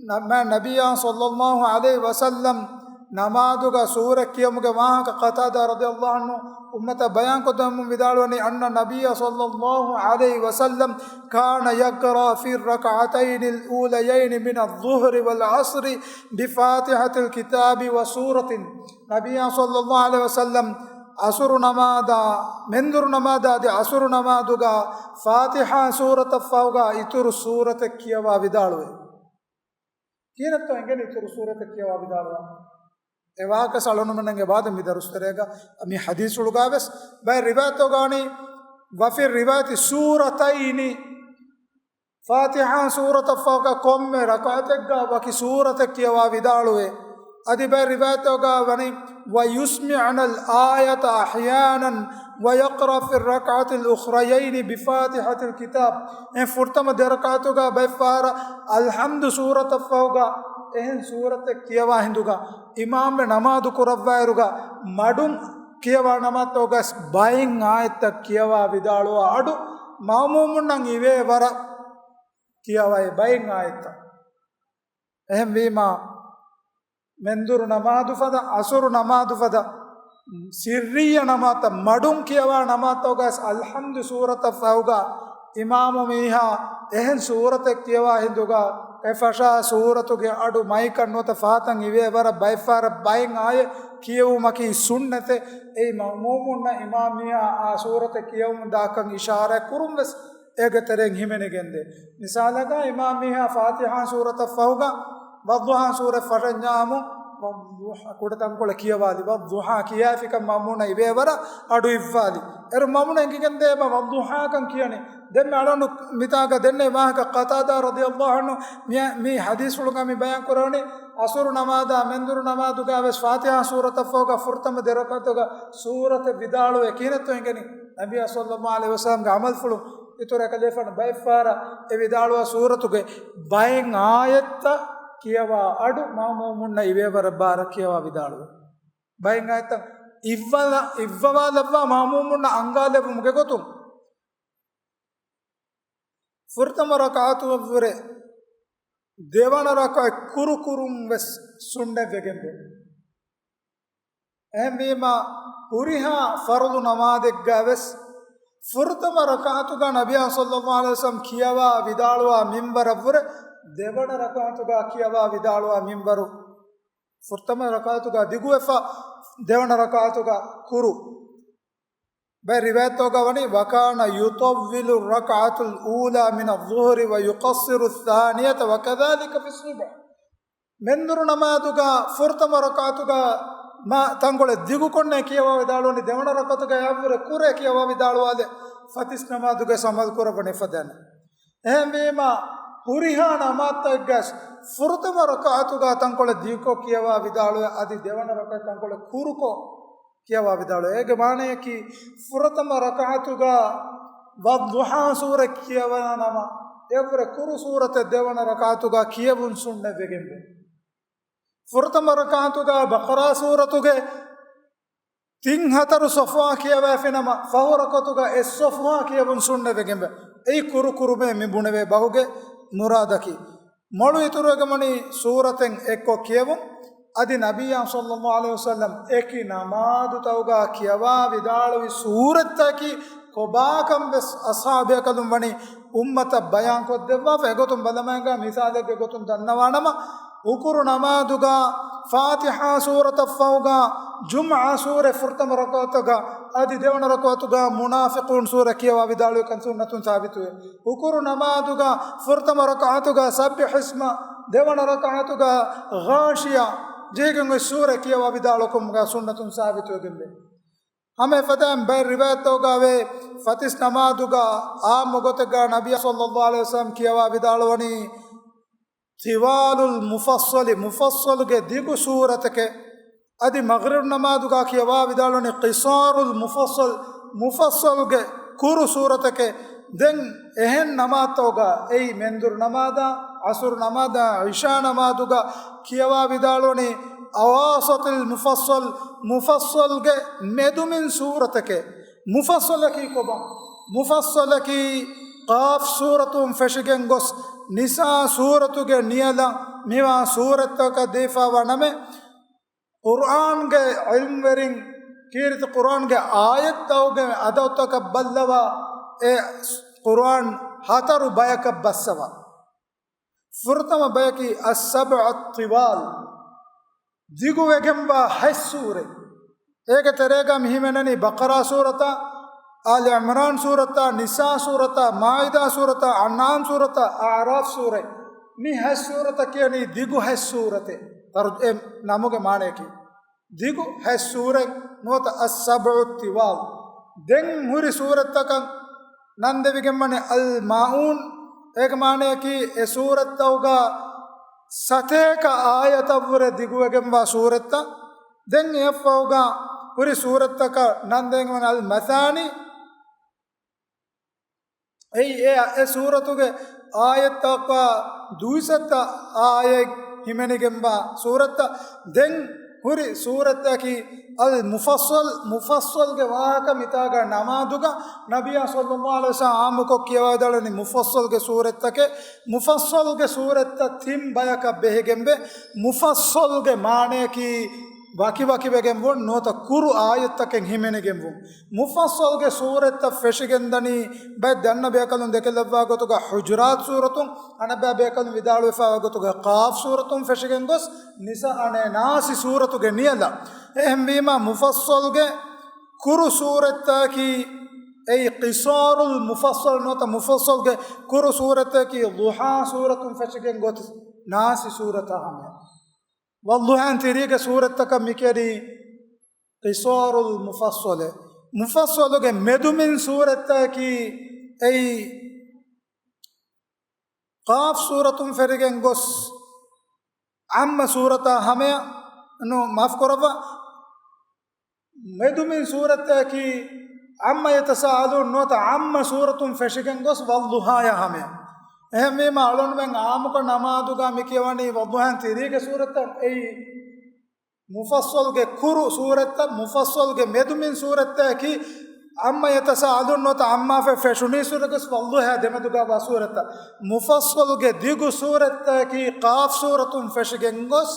ނަ-، މާތް ނަބިއްޔާ ޞައްލަﷲ ޢަލައިހި ވަސައްލަމް ނަމާދުގަ ސޫރަ ކިޔުމުގެ ވާހަކަ ޤަތާދާ ރަޟިޔަﷲ ޢަންހު އުއްމަތަށް ބަޔާންކޮށްދެމުން ވިދާޅުވަނީ، أن النبي صلى الله عليه وسلم كان يقرأ في الركعتين الأوليين من الظهر والعصر بفاتحة الكتاب وسورة. ނަބިއްޔާ ޞައްލަﷲ ޢަލައިހި ވަސައްލަމް ޢަޞުރު ނަމާދާ، މެންދުރު ނަމާދާ އަދި ޢަޞުރު ނަމާދުގަ ފާތިޙާ ސޫރަތަށްފަހުގަ އިތުރު ސޫރަތެއް ކިޔަވާ ވިދާޅުވޭ. ކިހިނެއްތޯ އެނގެނީ އިތުރު ސޫރަތެއް ކިޔަވާ ވިދާޅުވާ؟ އެ ވާހަކަ އަޅުގަނޑުމެންނަށް އެބައާދެ މި ދަރުސްތެރޭގަ މި ޙަދީޘްފުޅުގަ ވެސް ބައެއް ރިވާޔަތްތަކުގަ ވަނީ، وفي الرواية سورتين، ފާތިޙާ ސޫރަތަށްފަހުގަ ކޮންމެ ރަކަޢަތެއްގަ ވަކި ސޫރަތެއް ކިޔަވާ ވިދާޅުވޭ. އަދި ބައެއް ރިވާޔަތްތަކުގަ ވަނީ، ويسمعن الآية أحيانا ويقرأ في الركعة الأخريين بفاتحة الكتاب. އެ ފުރަތަމަ ދެ ރަކާތުގަ ބައެއް ފަހަރަށް އަލްޙަމްދު ސޫރަތަށްފަހުގަ އެހެން ސޫރަތެއް ކިޔަވާ ހިނދުގަ، އިމާމްވެ ނަމާދު ކުރައްވާއިރުގަ މަޑުން ކިޔަވާ ނަމާދުގަސް ބައެއް އާޔަތްތައް ކިޔަވާ ވިދާޅުވާ އަޑު މައުމޫމުންނަށް އިވޭ ވަރަށް ކިޔަވައި ބައެއް އާޔަތްތައް. އެހެންވީމާ، މެންދުރު ނަމާދު ފަދަ، އަސުރު ނަމާދު ފަދަ، ސިއްރިއްޔަ ނަމާދުތައް، މަޑުން ކިޔަވާ ނަމާދުތަކުގަސް އަލްޙަމްދު ސޫރަތަށްފަހުގަ އިމާމު މީހާ އެހެން ސޫރަތެއް ކިޔަވާ ހިނދުގަ، އެ ފަށާ ސޫރަތުގެ އަޑު މައިކަށް ނުވަތަ ފަހަތަށް އިވޭ ވަރަށް ބައެއް ފަހަރަށް ބައެއް އާޔަތް ކިޔެވުމަކީ ސުންނަތެއް. އެއީ މައުމޫމުންނަށް އިމާމް މީހާ އާ ސޫރަތެއް ކިޔެވުމުން ދާކަން އިޝާރާތް ކުރުން ވެސް އޭގެ ތެރެއިން ހިމެނިގެންދޭ. މިސާލަކަށް، އިމާމް މީހާ ފާތިޙާ ސޫރަތަށް ފަހުގަ ވައްޟުޙާ ސޫރަތް ފަށަންޏާމު، ވައްޟުޙާ ކުޑަ ތަންކޮޅެއް ކިޔަވާލި، ވައްޟުޙާ ކިޔާފިކަން މައުމޫނަށް އިވޭވަރަށް އަޑު އިއްވާލި. އޭރު މައުމޫނަށް އެނގިގެންދޭ މަ ވައްޟުޙާކަން ކިޔަނީ. ދެން މި އަޅުގަނޑު މިތާގަ ދެންނެވި ވާހަކަ، ޤަތާދާ ރަޟިޔަﷲ ޢަންހު މި، މި ޙަދީޘްފުޅުގަ މި ބަޔާން ކުރެވުނީ، އަސުރު ނަމާދާ މެންދުރު ނަމާދުގަ ވެސް ފާތިޙާ ސޫރަތަށް ފަހުގަ ފުރަތަމަ ދެ ރަކާތުގަ ސޫރަތެއް ވިދާޅުވޭ ކިހިނެއްތޯ އެނގެނީ؟ ނަބިއްޔާ ޞައްލަﷲ ޢަލައިހި ވަސައްލަމްގެ ޢަމަލުފުޅު އިތުރަށް ކަލޭފާނު ބައެއްފަހަރަށް އެ ވިދާޅުވާ ސޫރަތުގެ ބައެއް އާޔަތްތައް ކިޔަވާ އަޑު މައުމޫމުންނަށް އިވޭވަރަށް ބާރަށް ކިޔަވާ ވިދާޅުވޭ. ބައެއް އާޔަތްތައް އިއްވަލަ، އިއްވަވާލައްވާ މައުމޫމުންނަށް އަންގާލެއްވުމުގެ ގޮތުން، ފުރަތަމަ ރަކާތުއަށްވުރެ ދެވަނަ ރަކާތް ކުރުކުރުން ވެސް ސުންނަތްވެގެންވޭ. އެހެންވީމާ، ހުރިހާ ފަރުޟު ނަމާދެއްގަ ވެސް ފުރަތަމަ ރަކާތުގަ ނަބިއްޔާ ޞައްލަﷲ ޢަލައިހި ވަސައްލަމް ކިޔަވާ ވިދާޅުވާ މިންވަރަށްވުރެ ދެވަނަ ރަކާތުގަ ކިޔަވާ ވިދާޅުވާ މިންވަރު، ފުރަތަމަ ރަކާތުގަ ދިގުވެފަ، ދެވަނަ ރަކާތުގަ ކުރު. ބައެއް ރިވާޔަތްތަކުގަ ވަނީ، وكان يطول الركعة الأولى من الظهر ويقصر الثانية وكذلك في الصبح. މެންދުރު ނަމާދުގަ ފުރަތަމަ ރަކާތުގަ މާ ތަންކޮޅެއް ދިގުކޮށްނޭ ކިޔަވާ ވިދާޅުވަނީ، ދެވަނަ ރަކާތުގަ އަށްވުރެ ކުރޭ ކިޔަވާ ވިދާޅުވާލެ، ފަތިސް ނަމާދުގެ ސަމަލް ކުރައްވަނީ ފަދައިން. އެހެންވީމާ، ހުރިހާ ނަމާދުތަކެއްގަސް ފުރަތަމަ ރަކާތުގަ ތަންކޮޅެއް ދިގުކޮށް ކިޔަވާ ވިދާޅުވެ، އަދި ދެވަނަ ރަކާތް ތަންކޮޅެއް ކުރުކޮށް ކިޔަވާ ވިދާޅުވޭ. އޭގެ މާނަޔަކީ، ފުރަތަމަ ރަކާތުގަ ވައްޟުޙާ ސޫރަ ކިޔަވާ ނަމަ، އެއަށްވުރެ ކުރު ސޫރަތެއް ދެވަނަ ރަކާތުގަ ކިޔެވުން ސުންނަތްވެގެންވޭ. ފުރަތަމަ ރަކާތުގަ ބަޤަރާ ސޫރަތުގެ ތިން ހަތަރު ޞަފްޙާ ކިޔަވައިފިނަމަ، ފަހު ރަކާތުގަ އެއް ޞަފްޙާ ކިޔެވުން ސުންނަތްވެގެންވޭ. އެއީ ކުރު ކުރުމޭ މި ބުނެވޭ ބަހުގެ މުރާދަކީ. މޮޅު އިތުރުވެގެންވަނީ ސޫރަތެއް އެއްކޮށް ކިޔެވުން. އަދި ނަބިއްޔާ ޞައްލަﷲ ޢަލައިހި ވަސައްލަމް އެކި ނަމާދުތަކުގަ ކިޔަވާ ވިދާޅުވި ސޫރަތްތަކީ ކޮބާކަން ވެސް އަޞްޙާބު ބޭކަލުން ވަނީ އުއްމަތަށް ބަޔާން ކޮށްދެއްވާފަ. އެގޮތުން ބަލަމާއިގާ މިސާލެއްގެ ގޮތުން ދަންނަވާނަމަ، ހުކުރު ނަމާދުގަ ފާތިޙާ ސޫރަތަށްފަހުގަ ޖުމްޢާ ސޫރަ ފުރަތަމަ ރަކާތުގަ އަދި ދެވަނަ ރަކާތުގަ މުނާފިޤޫން ސޫރަ ކިޔަވާ ވިދާޅުވިކަން ސުންނަތުން ސާބިތުވޭ. ހުކުރު ނަމާދުގަ ފުރަތަމަ ރަކާތުގަ ސައްބިޙިސްމަ، ދެވަނަ ރަކާތުގަ ޣާޝިޔާ ޖެހިގެން އޮތް ސޫރަ ކިޔަވާ ވިދާޅުކަމުގަ ސުންނަތުން ސާބިތުވެގެންވޭ. ހަމަ އެފަދައިން ބައެއް ރިވާޔަތްތަކުގަ ވޭ، ފަތިސް ނަމާދުގަ އާއްމު ގޮތެއްގަ ނަބިއްޔާ ޞައްލަﷲ ޢަލައިހި ވަސައްލަމް ކިޔަވާ ވިދާޅުވަނީ، ޠިވާލުލް މުފައްޞަލި، މުފައްޞަލުގެ ދިގު ސޫރަތެކޭ. އަދި މަޣްރިބް ނަމާދުގަ ކިޔަވާ ވިދާޅުވަނީ، ޤިޞާރުލް މުފައްޞަލް، މުފައްޞަލުގެ ކުރު ސޫރަތެކޭ. ދެން އެހެން ނަމާދުތަކުގަ، އެއީ މެންދުރު ނަމާދާ، ޢަޞުރު ނަމާދާ، ޢިޝާ ނަމާދުގަ ކިޔަވާ ވިދާޅުވަނީ، އަވާސަޠިލް މުފައްޞަލް، މުފައްޞަލްގެ މެދުމިން ސޫރަތެކޭ. މުފައްޞަލަކީ ކޮބާ؟ މުފައްޞަލަކީ ޤާފް ސޫރަތުން ފެށިގެން ގޮސް، ނިސާ ސޫރަތުގެ ނިޔަލަށް މިވާ ސޫރަތްތަކަށް ދީފާވާ ނަމެއް. ޤުރްއާންގެ ޢިލްމްވެރިން ކީރިތި ޤުރްއާންގެ އާޔަތްތަކުގެ ޢަދަދުތަކަށް ބައްލަވާ، އެ ޤުރްއާން ހަތަރު ބަޔަކަށް ބައްސަވާ. ފުރަތަމަ ބަޔަކީ އައްސަބްޢަ އައްޠިވާލް، ދިގުވެގެންވާ ހަތް ސޫރަތް. އޭގެ ތެރޭގަ މި ހިމެނެނީ ބަޤަރާ ސޫރަތާ، އާލި ޢިމްރާން ސޫރަތާ، ނިސާ ސޫރަތާ، މާއިދާ ސޫރަތާ، އަންޢާމް ސޫރަތާ، އަޢުރާފް ސޫރަތް. މި ހަތް ސޫރަތަށް ކިޔަނީ ދިގު ހަތް ސޫރަތޭ. ތަރު-، އެ ނަމުގެ މާނަޔަކީ ދިގު ހަތް ސޫރަތް ނުވަތަ އައްސަބްޢު އައްޠިވާލް. ދެން ހުރި ސޫރަތްތަކަށް ނަން ދެވިގެންވަނީ އަލް މާއޫން. އޭގެ މާނަޔަކީ އެ ސޫރަތްތަކުގަ ސަތޭކަ އާޔަތަށްވުރެ ދިގުވެގެންވާ ސޫރަތްތައް. ދެން އެއަށްފަހުގަ ހުރި ސޫރަތްތަކަށް ނަންދެންވަނީ އަލް މަސާނީ. އެއީ އެ، އެ ސޫރަތުގެ އާޔަތްތަކަށް ދުއިސައްތަ އާޔަތް ހިމެނިގެންވާ ސޫރަތްތައް. ދެން ހުރި ސޫރަތަކީ އަލް މުފައްޞަލް. މުފައްޞަލްގެ ވާހަކަ މިތާގަ ނަމާދުގަ ނަބިއްޔާ ޞައްލައްލާހު ޢަލައިހި ވަސައްލަމަ އާއްމުކޮށް ކިޔަވާދާޅަނީ މުފައްޞަލްގެ ސޫރަތްތަކެއް. މުފައްޞަލްގެ ސޫރަތްތައް ތިން ބަޔަކަށް ބެހިގެންވޭ. މުފައްޞަލްގެ މާނަޔަކީ ވަކިވަކިވެގެންވުން ނުވަތަ ކުރު އާޔަތްތަކެއް ހިމެނިގެންވުން. މުފައްޞަލްގެ ސޫރަތްތައް ފެށިގެންދަނީ ބައެއް ދަންނަ ބޭކަލުން ދެކެލައްވާ ގޮތުގަ ޙުޖުރާތް ސޫރަތުން، އަނެއްބައި ބޭކަލުން ވިދާޅުވެފައިވާ ގޮތުގަ ޤާފް ސޫރަތުން ފެށިގެން ގޮސް ނިސާ އަނެއް ނާސި ސޫރަތުގެ ނިޔަލަށް. އެހެންވީމާ މުފައްޞަލްގެ ކުރު ސޫރަތަކީ އެއީ ޤިޞާރުލް މުފައްޞަލް ނުވަތަ މުފައްޞަލްގެ ކުރު ސޫރަތަކީ ޟުޙާ ސޫރަތުން ފެށިގެން ގޮސް ނާސި ސޫރަތާ ހަމަޔަށް. ވައްޟުޙާއިން ތިރީގެ ސޫރަތަކަށް މިކިޔަނީ ޤިޞާރުލް މުފައްޞަލޭ. މުފައްޞަލުގެ މެދުމިން ސޫރަތަކީ އެއީ ޤާފް ސޫރަތުން ފެށިގެން ގޮސް ޢައްމަ ސޫރަތާ ހަމަޔަށް، ނު، މާފު ކުރައްވާ، މެދުމިން ސޫރަތަކީ ޢައްމަ ޔަތަސާއަލޫން ނުވަތަ ޢައްމަ ސޫރަތުން ފެށިގެން ގޮސް ވައްޟުޙާޔާ ހަމަޔަށް. އެހެންވީމާ އަޅުންމެން ޢާއްމުކޮށް ނަމާދުގަ މި ކިޔަވަނީ ވައްޟުޙާއިން ތިރީގެ ސޫރަތަށް އެއީ މުފައްޞަލްގެ ކުރު ސޫރަތަށް. މުފައްޞަލްގެ މެދުމިން ސޫރަތަކީ ޢައްމަ ޔަތަސާއަލޫން ނުވަތަ ޢައްމާ ފެ-، ފެށުނީ ސޫރަތް ގޮސް ވައްޟުޙާ ދެމެދުގަ ވާ ސޫރަތަށް. މުފައްޞަލްގެ ދިގު ސޫރަތަކީ ޤާފް ސޫރަތުން ފެށިގެން ގޮސް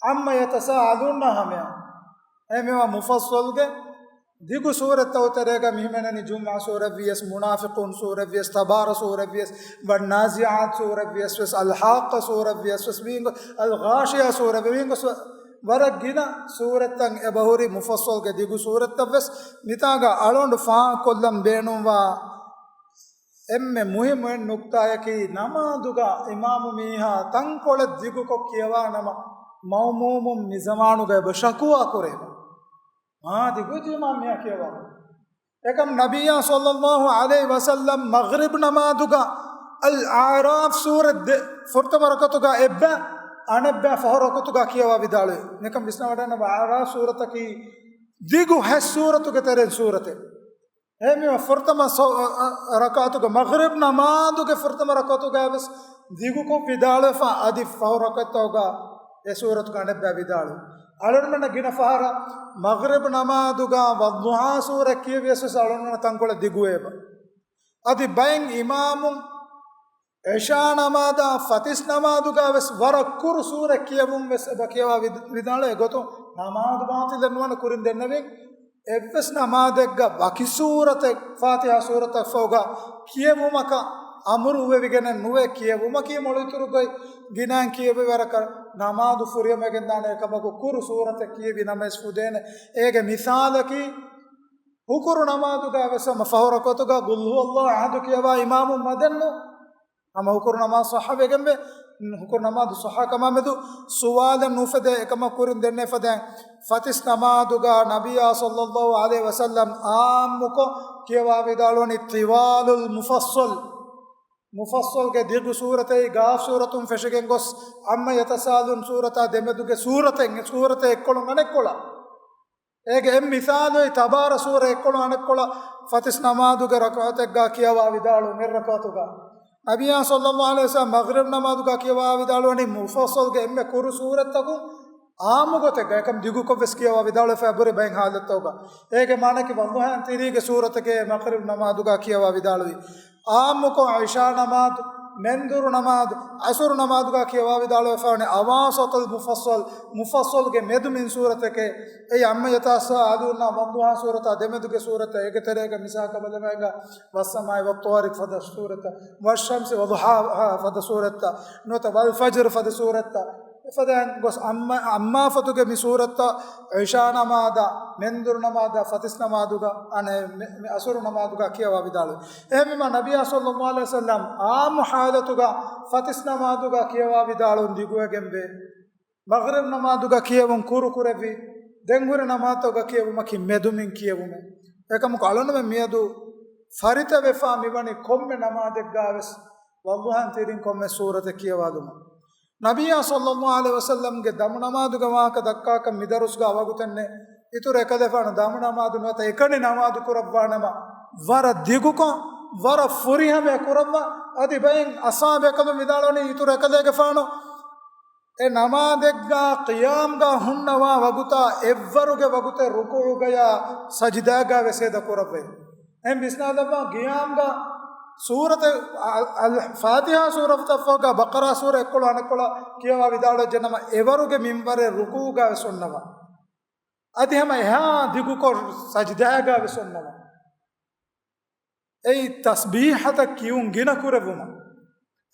ޢައްމަ ޔަތަސާއަލޫން ހަމަޔަށް. އެހެންވީމާ މުފައްޞަލްގެ ދިގު ސޫރަތްތައް ތެރޭގަ މި ހިމެނެނީ ޖުމްޢާ ސޫރަތްވިޔަސް، މުނާފިޤޫން ސޫރަތްވިޔަސް، ތަބާރަ ސޫރަތްވިޔަސް، ވައްނާޒިޢާތް ސޫރަތްވިޔަސް ވެސް، އަލްޙާއްޤާ ސޫރަތްވިޔަސް ވެސް، ވީންގޮ-، އަލްޣާޝިޢާ ސޫރަތްވިޔަސް ވީންގޮސް ވަރަށް ގިނަ ސޫރަތްތައް އެބަހުރި މުފައްޞަލްގެ ދިގު ސޫރަތްތައް ވެސް. މިތާގަ އަޅުގަނޑު ފާހަގަކޮށްލަން ބޭނުންވާ އެންމެ މުހިއްމު އެއް ނުކްތާއަކީ، ނަމާދުގަ އިމާމު މީހާ ތަންކޮޅެއް ދިގުކޮށް ކިޔަވާ ނަމަ، މައުމޫމުން މި ޒަމާނުގަ އެބަ ޝަކުވާ ކުރޭ. މާ ދިގު ޖީމާ މިޔާ ކިޔަވާ. އެކަމް ނަބިއްޔާ ޞައްލައްލާހު ޢަލައިހި ވަސައްލަމް މަޣްރިބް ނަމާދުގަ އަލް އަޢުރާފް ސޫރަތް ދެ ފުރަތަމަ ރަކަތުގަ އެއްބަ، އަނެއްބަ ފަހު ރަކަތުގަ ކިޔަވާ ވިދާޅުވި. ނިކަން ވިސްނަވަޑަން އަޢުރާފް ސޫރަތަކީ ދިގު ހަތް ސޫރަތުގެ ތެރެއިން ސޫރަތެއް. އެހެންވީމަ ފުރަތަމަ ސަ-، އަ، އަ، ރަކާތުގަ މަޣްރިބް ނަމާދުގެ ފުރަތަމަ ރަކާތުގަ ވެސް ދިގުކޮށް ވިދާޅުވެފަ، އަދި ފަހު ރަކާތުގަ އެ ސޫރަތުގަ އަނެއްބަ ވިދާޅުވި. އަޅުގަނޑުމެންނަށް ގިނަ ފަހަރަށް މަޣްރިބް ނަމާދުގަ ވައްޟުޙާ ސޫރަ ކިޔެވިޔަސް ވެސް އަޅުގަނޑުމެންނަށް ތަންކޮޅެއް ދިގުވޭބަ. އަދި ބައެއް އިމާމުން ޢިޝާ ނަމާދާ ފަތިސް ނަމާދުގަ ވެސް ވަރަށް ކުރު ސޫރަ ކިޔެވުން ވެސް އެބަ ކިޔަވާ ވިދ-، ވިދާޅުވި. އެގޮތުން ނަމާދު ބާޠިލެއް ނުވަން ކުރިން ދެންނެވިން. އެއްވެސް ނަމާދެއްގަ ވަކި ސޫރަތެއް، ފާތިޙާ ސޫރަތަށް ފަހުގަ ކިޔެވުމަކަށް އަމުރު އުވެވިގެނެއް ނުވޭ. ކިޔެވުމަކީ މޮޅު އިތުރު ގޮތް ގިނައިން ކިޔެވި ވަރަކަށް ނަމާދު ފުރިހަމަވެގެންދާނެ. އެކަމަކު ކުރު ސޫރަތެއް ކިޔެވި ނަމަވެސް ފުދޭނެ. އޭގެ މިސާލަކީ، ހުކުރު ނަމާދުގަ ވެސް ހަމަ ފަހު ރަކުޢަތުގަ ޤުލް ހުވައްލާހު އަޙަދު ކިޔަވާ އިމާމުން މަދެއްނު. ހަމަ ހުކުރު ނަމާދު ޞައްޙަވެގެންވޭ، ހުކުރު ނަމާދު ޞައްޙަ ކަމާ މެދު ސުވާލެއް ނުއުފެދޭ. އެކަމަށް ކުރިން ދެންނެވި ފަދައިން، ފަތިސް ނަމާދުގަ ނަބިއްޔާ ޞައްލައްލާހު ޢަލައިހި ވަސައްލަމް ޢާއްމުކޮށް ކިޔަވާ ވިދާޅުވަނީ ޠިވާލުލް މުފައްޞަލް. މުފައްޞަލްގެ ދިގު ސޫރަތެއް ޤާފް ސޫރަތުން ފެށިގެން ގޮސް، ޢައްމަ ޔަތަސާއަލޫން ސޫރަތާ ދެމެދުގެ ސޫރަތެއް، ސޫރަތެއް އެއްކޮޅުން އަނެއްކޮޅަށް. އޭގެ އެއް މިސާލު ތަބާރަ ސޫރަ އެއްކޮޅު އަނެއްކޮޅަށް ފަތިސް ނަމާދުގެ ރަކުޢަތެއްގަ ކިޔަވާ ވިދާޅު މި ރަކުޢަތުގަ. ނަބިއްޔާ ޞައްލައްލާހު ޢަލައިހި ވަސައްލަމް މަޣްރިބް ނަމާދުގަ ކިޔަވާ ވިދާޅުވަނީ މުފައްޞަލްގެ އެންމެ ކުރު ސޫރަތްތަކުން ޢާއްމު ގޮތެއްގަ އެކަމް ދިގުކޮށް ވެސް ކިޔަވާ ވިދާޅުވެފަ އެބުރި ބައެއް ޙާލަތްތަކުގަ. އޭގެ މާނައަކީ ވައްޟުޙާއިން ތިރީގެ ސޫރަތެކޭ މަޣްރިބް ނަމާދުގަ ކިޔަވާ ވިދާޅުވީ. ޢާއްމުކޮށް ޢިޝާ ނަމާދު، މެންދުރު ނަމާދު، ޢަޞުރު ނަމާދުގަ ކިޔަވާ ވިދާޅުވެފަވަނީ އަވާސަޠުލް މުފައްޞަލް، މުފައްޞަލްގެ މެދުމިން ސޫރަތެކޭ. އެއީ ޢައްމަ ޔަތަސާއަލޫން ވައްޟުޙާ ސޫރަތާ ދެމެދުގެ ސޫރަތެއް. އޭގެ ތެރޭގަ މިސާލަކަށް ބަލަމާއެނގ ވައްސަމާއި ވައްޠާރިޤް ފަދަ ސޫރަތަށް، ވައްޝަމްސި ވަޟުޙާހާ ފަދަ ސޫރަތަށް، ނުވަތަ ވަލްފަޖްރު ފަދަ ސޫރަތަށް. އެފަދައިން ގޮސް ޢައްމާ، ޢައްމާ ފޮތުގެ މި ސޫރަތައް ޢިޝާ ނަމާދަށް، މެންދުރު ނަމާދަށް، ފަތިސް ނަމާދުގަ، އަނެއް މި، މި ޢަޞުރު ނަމާދުގަ ކިޔަވާ ވިދާޅުވި. އެހެންވީމަ ނަބިއްޔާ ޞައްލައްލާހު ޢަލައިހި ވަސައްލަމް ޢާއްމު ޙާލަތުގަ ފަތިސް ނަމާދުގަ ކިޔަވާ ވިދާޅުވުން ދިގުވެގެންވޭ. މަޣްރިބް ނަމާދުގަ ކިޔެވުން ކުރު ކުރެއްވި. ދެން ހުރި ނަމާދުގަ ކިޔެވުމަކީ މެދުމިން ކިޔެވުމެއް. އެކަމަކު އަޅުންމެން މިއަދު ފަރިތަވެފަ މިވަނީ ކޮންމެ ނަމާދެއްގަ ވެސް ވައްޟުޙާއިން ތިރިން ކޮންމެ ސޫރަތެއް ކިޔަވާލުމަށް. ނަބިއްޔާ ޞައްލައްލާހު ޢަލައިހި ވަސައްލަމްގެ ދަމު ނަމާދުގެ ވާހަކަ ދައްކާކަށް މިދަރުސްގަ ވަގުތެއްނެއް. އިތުރު އެކަލޭފާނު ދަމު ނަމާދު ނުވަތަ އެކަނި ނަމާދު ކުރައްވާނަމަ، ވަރަށް ދިގުކޮށް، ވަރަށް ފުރިހަމަޔަށް ކުރައްވާ. އަދި ބައެއް އަޞްޙާބު އެކަލުން ވިދާޅުވަނީ އިތުރު އެކަލޭގެފާނު އެ ނަމާދެއްގަ ޤިޔާމްގަ ހުންނަވާ ވަގުތާ އެއްވަރުގެ ވަގުތެއް ރުކޫޢުގަޔާ ސަޖިދާގަ ވެސް ހޭދަ ކުރައްވައި. އެހެން ވިސްނާލައްވާ ޤިޔާމްގަ ސޫރަތެއް، އަލް، އަލް، ފާތިޙާ ސޫރަތަށްފަހުގަ ބަޤަރާ ސޫރަ އެއްކޮޅު އަނެއްކޮޅަށް ކިޔަވާ ވިދާޅުވެއްޖެނަމަ، އެވަރުގެ މިންވަރެއް ރުކޫޢުގަ ވެސް އޮންނަވާ. އަދި ހަމަ އެހާ ދިގުކޮށް ސަޖިދާގަ ވެސް އޮންނަވާ. އެއީ ތަސްބީޙަތައް ކިޔުން ގިނަ ކުރެއްވުމަށް.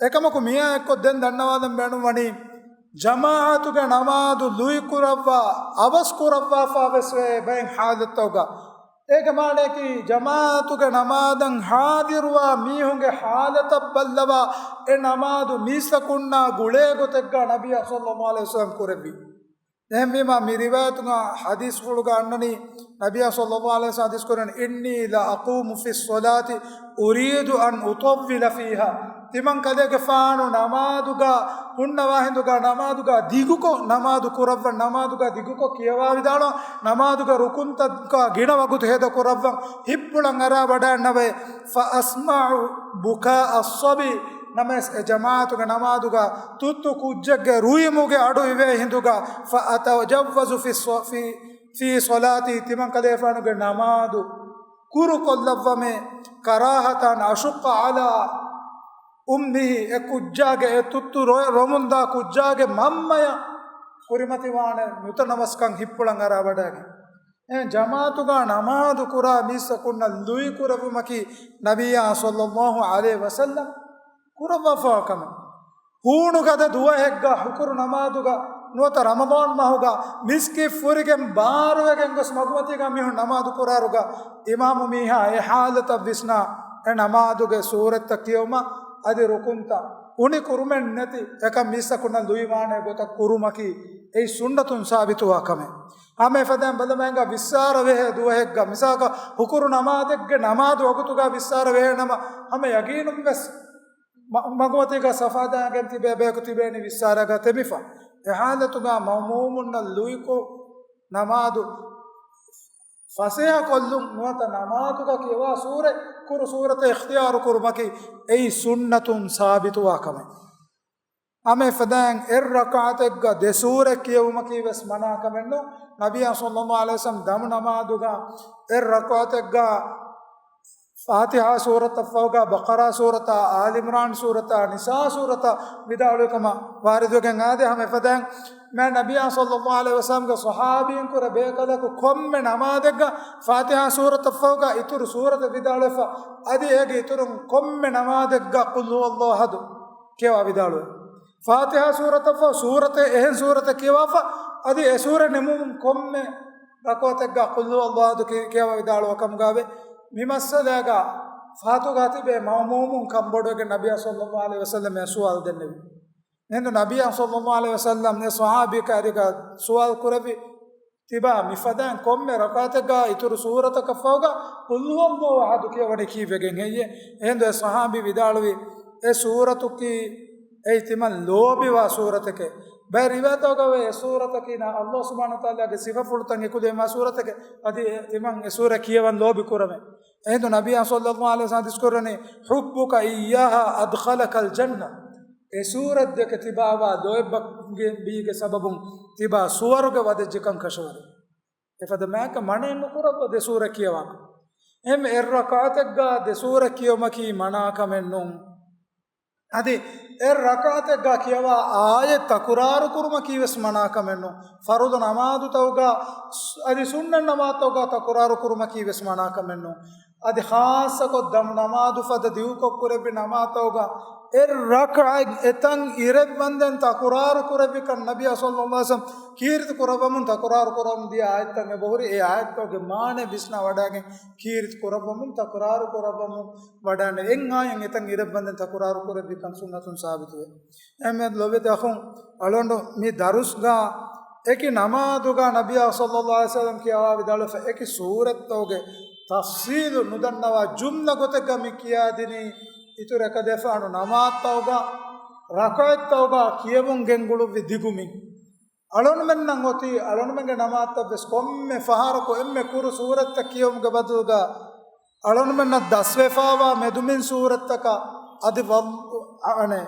އެކަމަކު މިއާ އެއްކޮށް ދެން ދަންނަވާލަން ބޭނުންވަނީ، ޖަމާޢަތުގެ ނަމާދު ލުއިކުރައްވާ، އަވަސް ކުރައްވާފާ ވެސް ވޭ ބައެއް ޙާލަތްތަކުގަ. އޭގެ މާނައަކީ، ޖަމާޢަތުގެ ނަމާދަށް ޙާޟިރުވާ މީހުންގެ ޙާލަތަށް ބައްލަވާ، އެ ނަމާދު މީސްތަކުންނާ ގުޅޭ ގޮތެއްގަ ނަބިއްޔާ ޞައްލައްލާހު ޢަލައިހި ވަސައްލަމް ކުރެއްވި. އެހެންވީމާ، މި ރިވާޔަތުގަ ޙަދީޘްފުޅުގަ އަންނަނީ، ނަބިއްޔާ ޞައްލައްލާހު ޢަލައިހި ވަސައްލަމް ޙަދީޘް ކުރަނީ، "إني لأقوم في الصلاة أريد أن أطول فيها." ތިމަން ކަލޭގެފާނު ނަމާދުގަ ހުންނަވާ ހިނދުގަ ނަމާދުގަ ދިގުކޮށް ނަމާދު ކުރައްވަން، ނަމާދުގަ ދިގުކޮށް ކިޔަވާ ވިދާޅުވަން، ނަމާދުގަ ރުކުންތަކާ ގިނަ ވަގުތު ހޭދަ ކުރައްވަން، ހިތްޕުޅަށް އަރާ ވަޑައިންނަވައި، "فأسمع بكاء الصبي." ނަމަވެސް އެ ޖަމާޢަތުގެ ނަމާދުގަ ތުއްތު ކުއްޖެއްގެ ރުއިމުގެ އަޑު އިވޭ ހިނދުގަ، "فأتجوز في الص-، في، في صلاتي." ތިމަން ކަލޭފާނުގެ ނަމާދު ކުރުކޮށްލައްވަމޭ، "كراهة أن أشق على أمه." އެ ކުއްޖާގެ، އެ ތުއްތު ރޮ-، ރޮމުންދާ ކުއްޖާގެ މަންމަޔަށް ކުރިމަތިވާނެ ނުތަނަވަސްކަން ހިތްޕުޅަށް އަރާ ވަޑައިގެން. އެ ޖަމާޢަތުގަ ނަމާދު ކުރާ މީސްތަކުންނަށް ލުއި ކުރެއްވުމަކީ ނަބިއްޔާ ޞައްލައްލާހު ޢަލައިހި ވަސައްލަމް ކުރައްވާފާ ކަމެއް. ހޫނުގަދަ ދުވަހެއްގަ ހުކުރު ނަމާދުގަ ނުވަތަ ރަމަޟާން މަހުގަ މިސްކިތް ފުރިގެން ބާރުވެގެން ގޮސް މަގުމަތީގަ މީހުން ނަމާދު ކުރާއިރުގަ އިމާމު މީހާ އެ ޙާލަތަށް ވިސްނާ އެ ނަމާދުގެ ސޫރަތްތައް ކިޔެވުމަށް އަދި ރުކުންތައް އުނި ކުރުމެއް ނެތި އެކަން މީސްތަކުންނަށް ލުއިވާނެ ގޮތަށް ކުރުމަކީ އެއީ ސުންނަތުން ސާބިތުވާ ކަމެއް. ހަމައެފަދައިން ބަލަމާއިންގަ ވިއްސާރަ ވެހޭ ދުވަހެއްގަ މިސާލަކަށް ހުކުރު ނަމާދެއްގެ ނަމާދު ވަގުތުގަ ވިއްސާރަ ވެހޭ ނަމަ، ހަމަ ޔަގީނުން ވެސް މަ-، މަގުމަތީގަ ސަފާދާގެން ތިބޭ ބަޔަކު ތިބޭނީ ވިއްސާރަގަ ތެމިފަ. އެ ޙާލަތުގަ މައުމޫމުންނަށް ލުއިކޮށް ނަމާދު ފަސޭހަކޮށްލުން ނުވަތަ ނަމާދުގަ ކިޔަވާ ސޫރަތް ކުރު ސޫރަތެއް އިޚްތިޔާރު ކުރުމަކީ އެއީ ސުންނަތުން ސާބިތުވާ ކަމެއް. ހަމައެފަދައިން އެއް ރަކަޢަތެއްގަ ދެ ސޫރަ ކިޔެވުމަކީ ވެސް މަނާ ކަމެއް ނޫން. ނަބިއްޔާ ޞައްލައްލާހު ޢަލައިހި ވަސައްލަމް ދަމު ނަމާދުގަ އެއް ރަކަޢަތެއްގަ ފާތިޙާ ސޫރަތަށްފަހުގަ ބަޤަރާ ސޫރަތާ، އާލި ޢިމްރާން ސޫރަތާ، ނިސާ ސޫރަތާ ވިދާޅުވި ކަމަށް ވާރިދުވެގެން އާދޭ. ހަމައެފަދައިން މާތް ނަބިއްޔާ ޞައްލައްލާހު ޢަލައިހި ވަސައްލަމްގެ ޞަޙާބީން ކުރެ ބޭކަލަކު ކޮންމެ ނަމާދެއްގަ ފާތިޙާ ސޫރަތަށްފަހުގަ އިތުރު ސޫރަތެއް ވިދާޅުވެފަ، އަދި އޭގެ އިތުރުން ކޮންމެ ނަމާދެއްގަ ޤުލް ހުވައްލާހު އަޙަދު ކިޔަވާ ވިދާޅުވެ. ފާތިޙާ ސޫރަތަށްފަހު ސޫރަތެއް، އެހެން ސޫރަތެއް ކިޔަވާފަ، އަދި އެ ސޫރަ ނިމުމުން ކޮންމެ ރަކުޢަތެއްގަ ޤުލް ހުވައްލާހު އަޙަދު ކި-، ކިޔަވާ ވިދާޅުވާ ކަމުގަވެ. މި މައްސަލާގަ ފަހަތުގަ ތިބޭ މައުމޫމުން ކަންބޮޑުވެގެން ނަބިއްޔާ ޞައްލައްލާހު ޢަލައިހި ވަސައްލަމަށް ސުވާލު ދެންނެވި. އެހިނދު ނަބިއްޔާ ޞައްލައްލާހު ޢަލައިހި ވަސައްލަމް އެ ޞަޙާބީ ކައިރީގަ ސުވާލު ކުރެއްވި، ތިބާ މިފަދައިން ކޮންމެ ރަކަޢަތެއްގަ އިތުރު ސޫރަތަކަށްފަހުގަ ޤުލް ހުވައްލާހު އަޙަދު ކިޔަވަނީ ކީއްވެގެން ހެއްޔޭ؟ އެހިނދު އެ ޞަޙާބީ ވިދާޅުވި، އެ ސޫރަތަކީ އެއީ ތިމަން ލޯބިވާ ސޫރަތެކޭ. ބައެއް ރިވާޔަތުގަވެ އެ ސޫރަތަކީ ނާ ﷲ ސުބްޙާނަހޫ ވަތަޢާލާގެ ސިފަފުޅުތައް އެކުލެވުމާ ސޫރަތެކޭ. އަދި އެ ތިމަން އެ ސޫރަ ކިޔަވަން ލޯބި ކުރަމޭ. އެހިނދު ނަބިއްޔާ ޞައްލައްލާހު ޢަލައިހި ވަސައްލަމް ޙަދީޘް ކުރަނީ، "حبك إياها أدخلك الجنة." އެ ސޫރަތް ދެކެ ތިބާވާ ލޯތްބަށް ބީގެ ސަބަބުން ތިބާ ސުވަރުގެ ވަދެއްޖެކަން ކަށަވަރެއް. އެފަދަ މާތްކަން މަނައެއް ނުކުރައްވާ ދެ ސޫރަ ކިޔަވާކަށް. އެހެން އެއް ރަކަޢަތެއްގަ ދެ ސޫރަ ކިޔުމަކީ މަނާ ކަމެއް ނޫން. އަދި އެއް ރަކަޢަތެއްގަ ކިޔަވާ އާޔަތް ތަކުރާރު ކުރުމަކީ ވެސް މަނާ ކަމެއް ނޫން. ފަރުޟު ނަމާދުތަކުގަ އަދި ސުންނަތް ނަމާދުތަކުގަ ތަކުރާރު ކުރުމަކީ ވެސް މަނާ ކަމެއް ނޫން. އަދި ޚާއްޞަކޮށް ދަމު ނަމާދު ފަދަ ދިގުކޮށް ކުރެއްވި ނަމާދުތަކުގަ އެއް ރަކަޢަތް އެތަން އިރެއްވަންދެން ތަކުރާރު ކުރެއްވިކަން ނަބިއްޔާ ޞައްލައްލާހު ޢަލައިހި ވަސައްލަމް ކީރިތި ކުރައްވަމުން ތަކުރާރު ކުރަމުން ދިޔަ އާޔަތްތައް އެބަހުރި. އެ އާޔަތްތަކުގެ މާނަ ވިސްނާ ވަޑައިގެން ކީރިތި ކުރައްވަމުން ތަކުރާރު ކުރައްވަމުން ވަޑައިގެން އެއް އާޔަތް އެތަން އިރެއްވަންދެން ތަކުރާރު ކުރެއްވިކަން ސުންނަތުން ސާބިތުވޭ. އެހެންވެ ލޯބިވެތި އަޚުން އަޅުގަނޑު މި ދަރުސްގަ އެކި ނަމާދުގަ ނަބިއްޔާ ޞައްލައްލާހު ޢަލައިހި ވަސައްލަމް ކިޔަވާ ވިދާޅުވެފަ އެކި ސޫރަތްތަކުގެ ތަފްޞީލު ނުދަންނަވާ ޖުމްލަ ގޮތެއްގަ މި ކިޔާދިނީ އިތުރު އެކަލޭފާނު ނަމާދުތަކުގަ ރަކުޢަތްތައް އޮގާ ކިޔެވުން ގެންގުޅުއްވި ދިގުމިން. އަޅުންމެންނަށް އޮތީ އަޅުންމެންގެ ނަމާދުތައް ވެސް ކޮންމެ ފަހަރަކު އެންމެ ކުރު ސޫރަތްތައް ކިޔެވުމުގެ ބަދަލުގަ އަޅުންމެންނަށް ދަސްވެފާވާ މެދުމިން ސޫރަތްތަކަށް އަދި ވައް-، އަ-، އަނެ،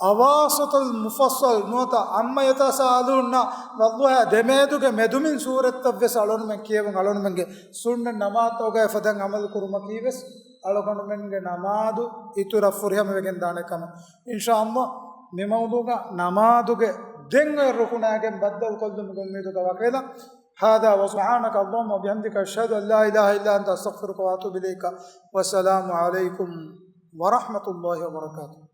އަވާސިޠުލް މުފައްޞަލް ނުވަތަ ޢައްމަ ޔަތަސާއަލޫން ވައްޟުޙާ ދެމެދުގެ މެދުމިން ސޫރަތްތައް ވެސް އަޅުންމެން ކިޔެވުން އަޅުންމެންގެ ސުންނަތް ނަމާދުތަކާ އެފަދައިން ޢަމަލު ކުރުމަކީ ވެސް އަޅުގަނޑުމެންގެ ނަމާދު އިތުރަށް ފުރިހަމަވެގެން ދާނެ ކަމަށް. އިންޝާﷲ މި މައުޟޫޢަށް ނަމާދުގެ ދެން އޮތް ރުކުނާގެން ބައްދަލުކޮށްލުމުގެ އުއްމީދުގަ ވަކިވެލަން. هذا وسبحانك اللهم وبحمدك أشهد أن لا إله إلا أنت أستغفرك وأتوب إليك. والسلام عليكم ورحمة الله وبركاته.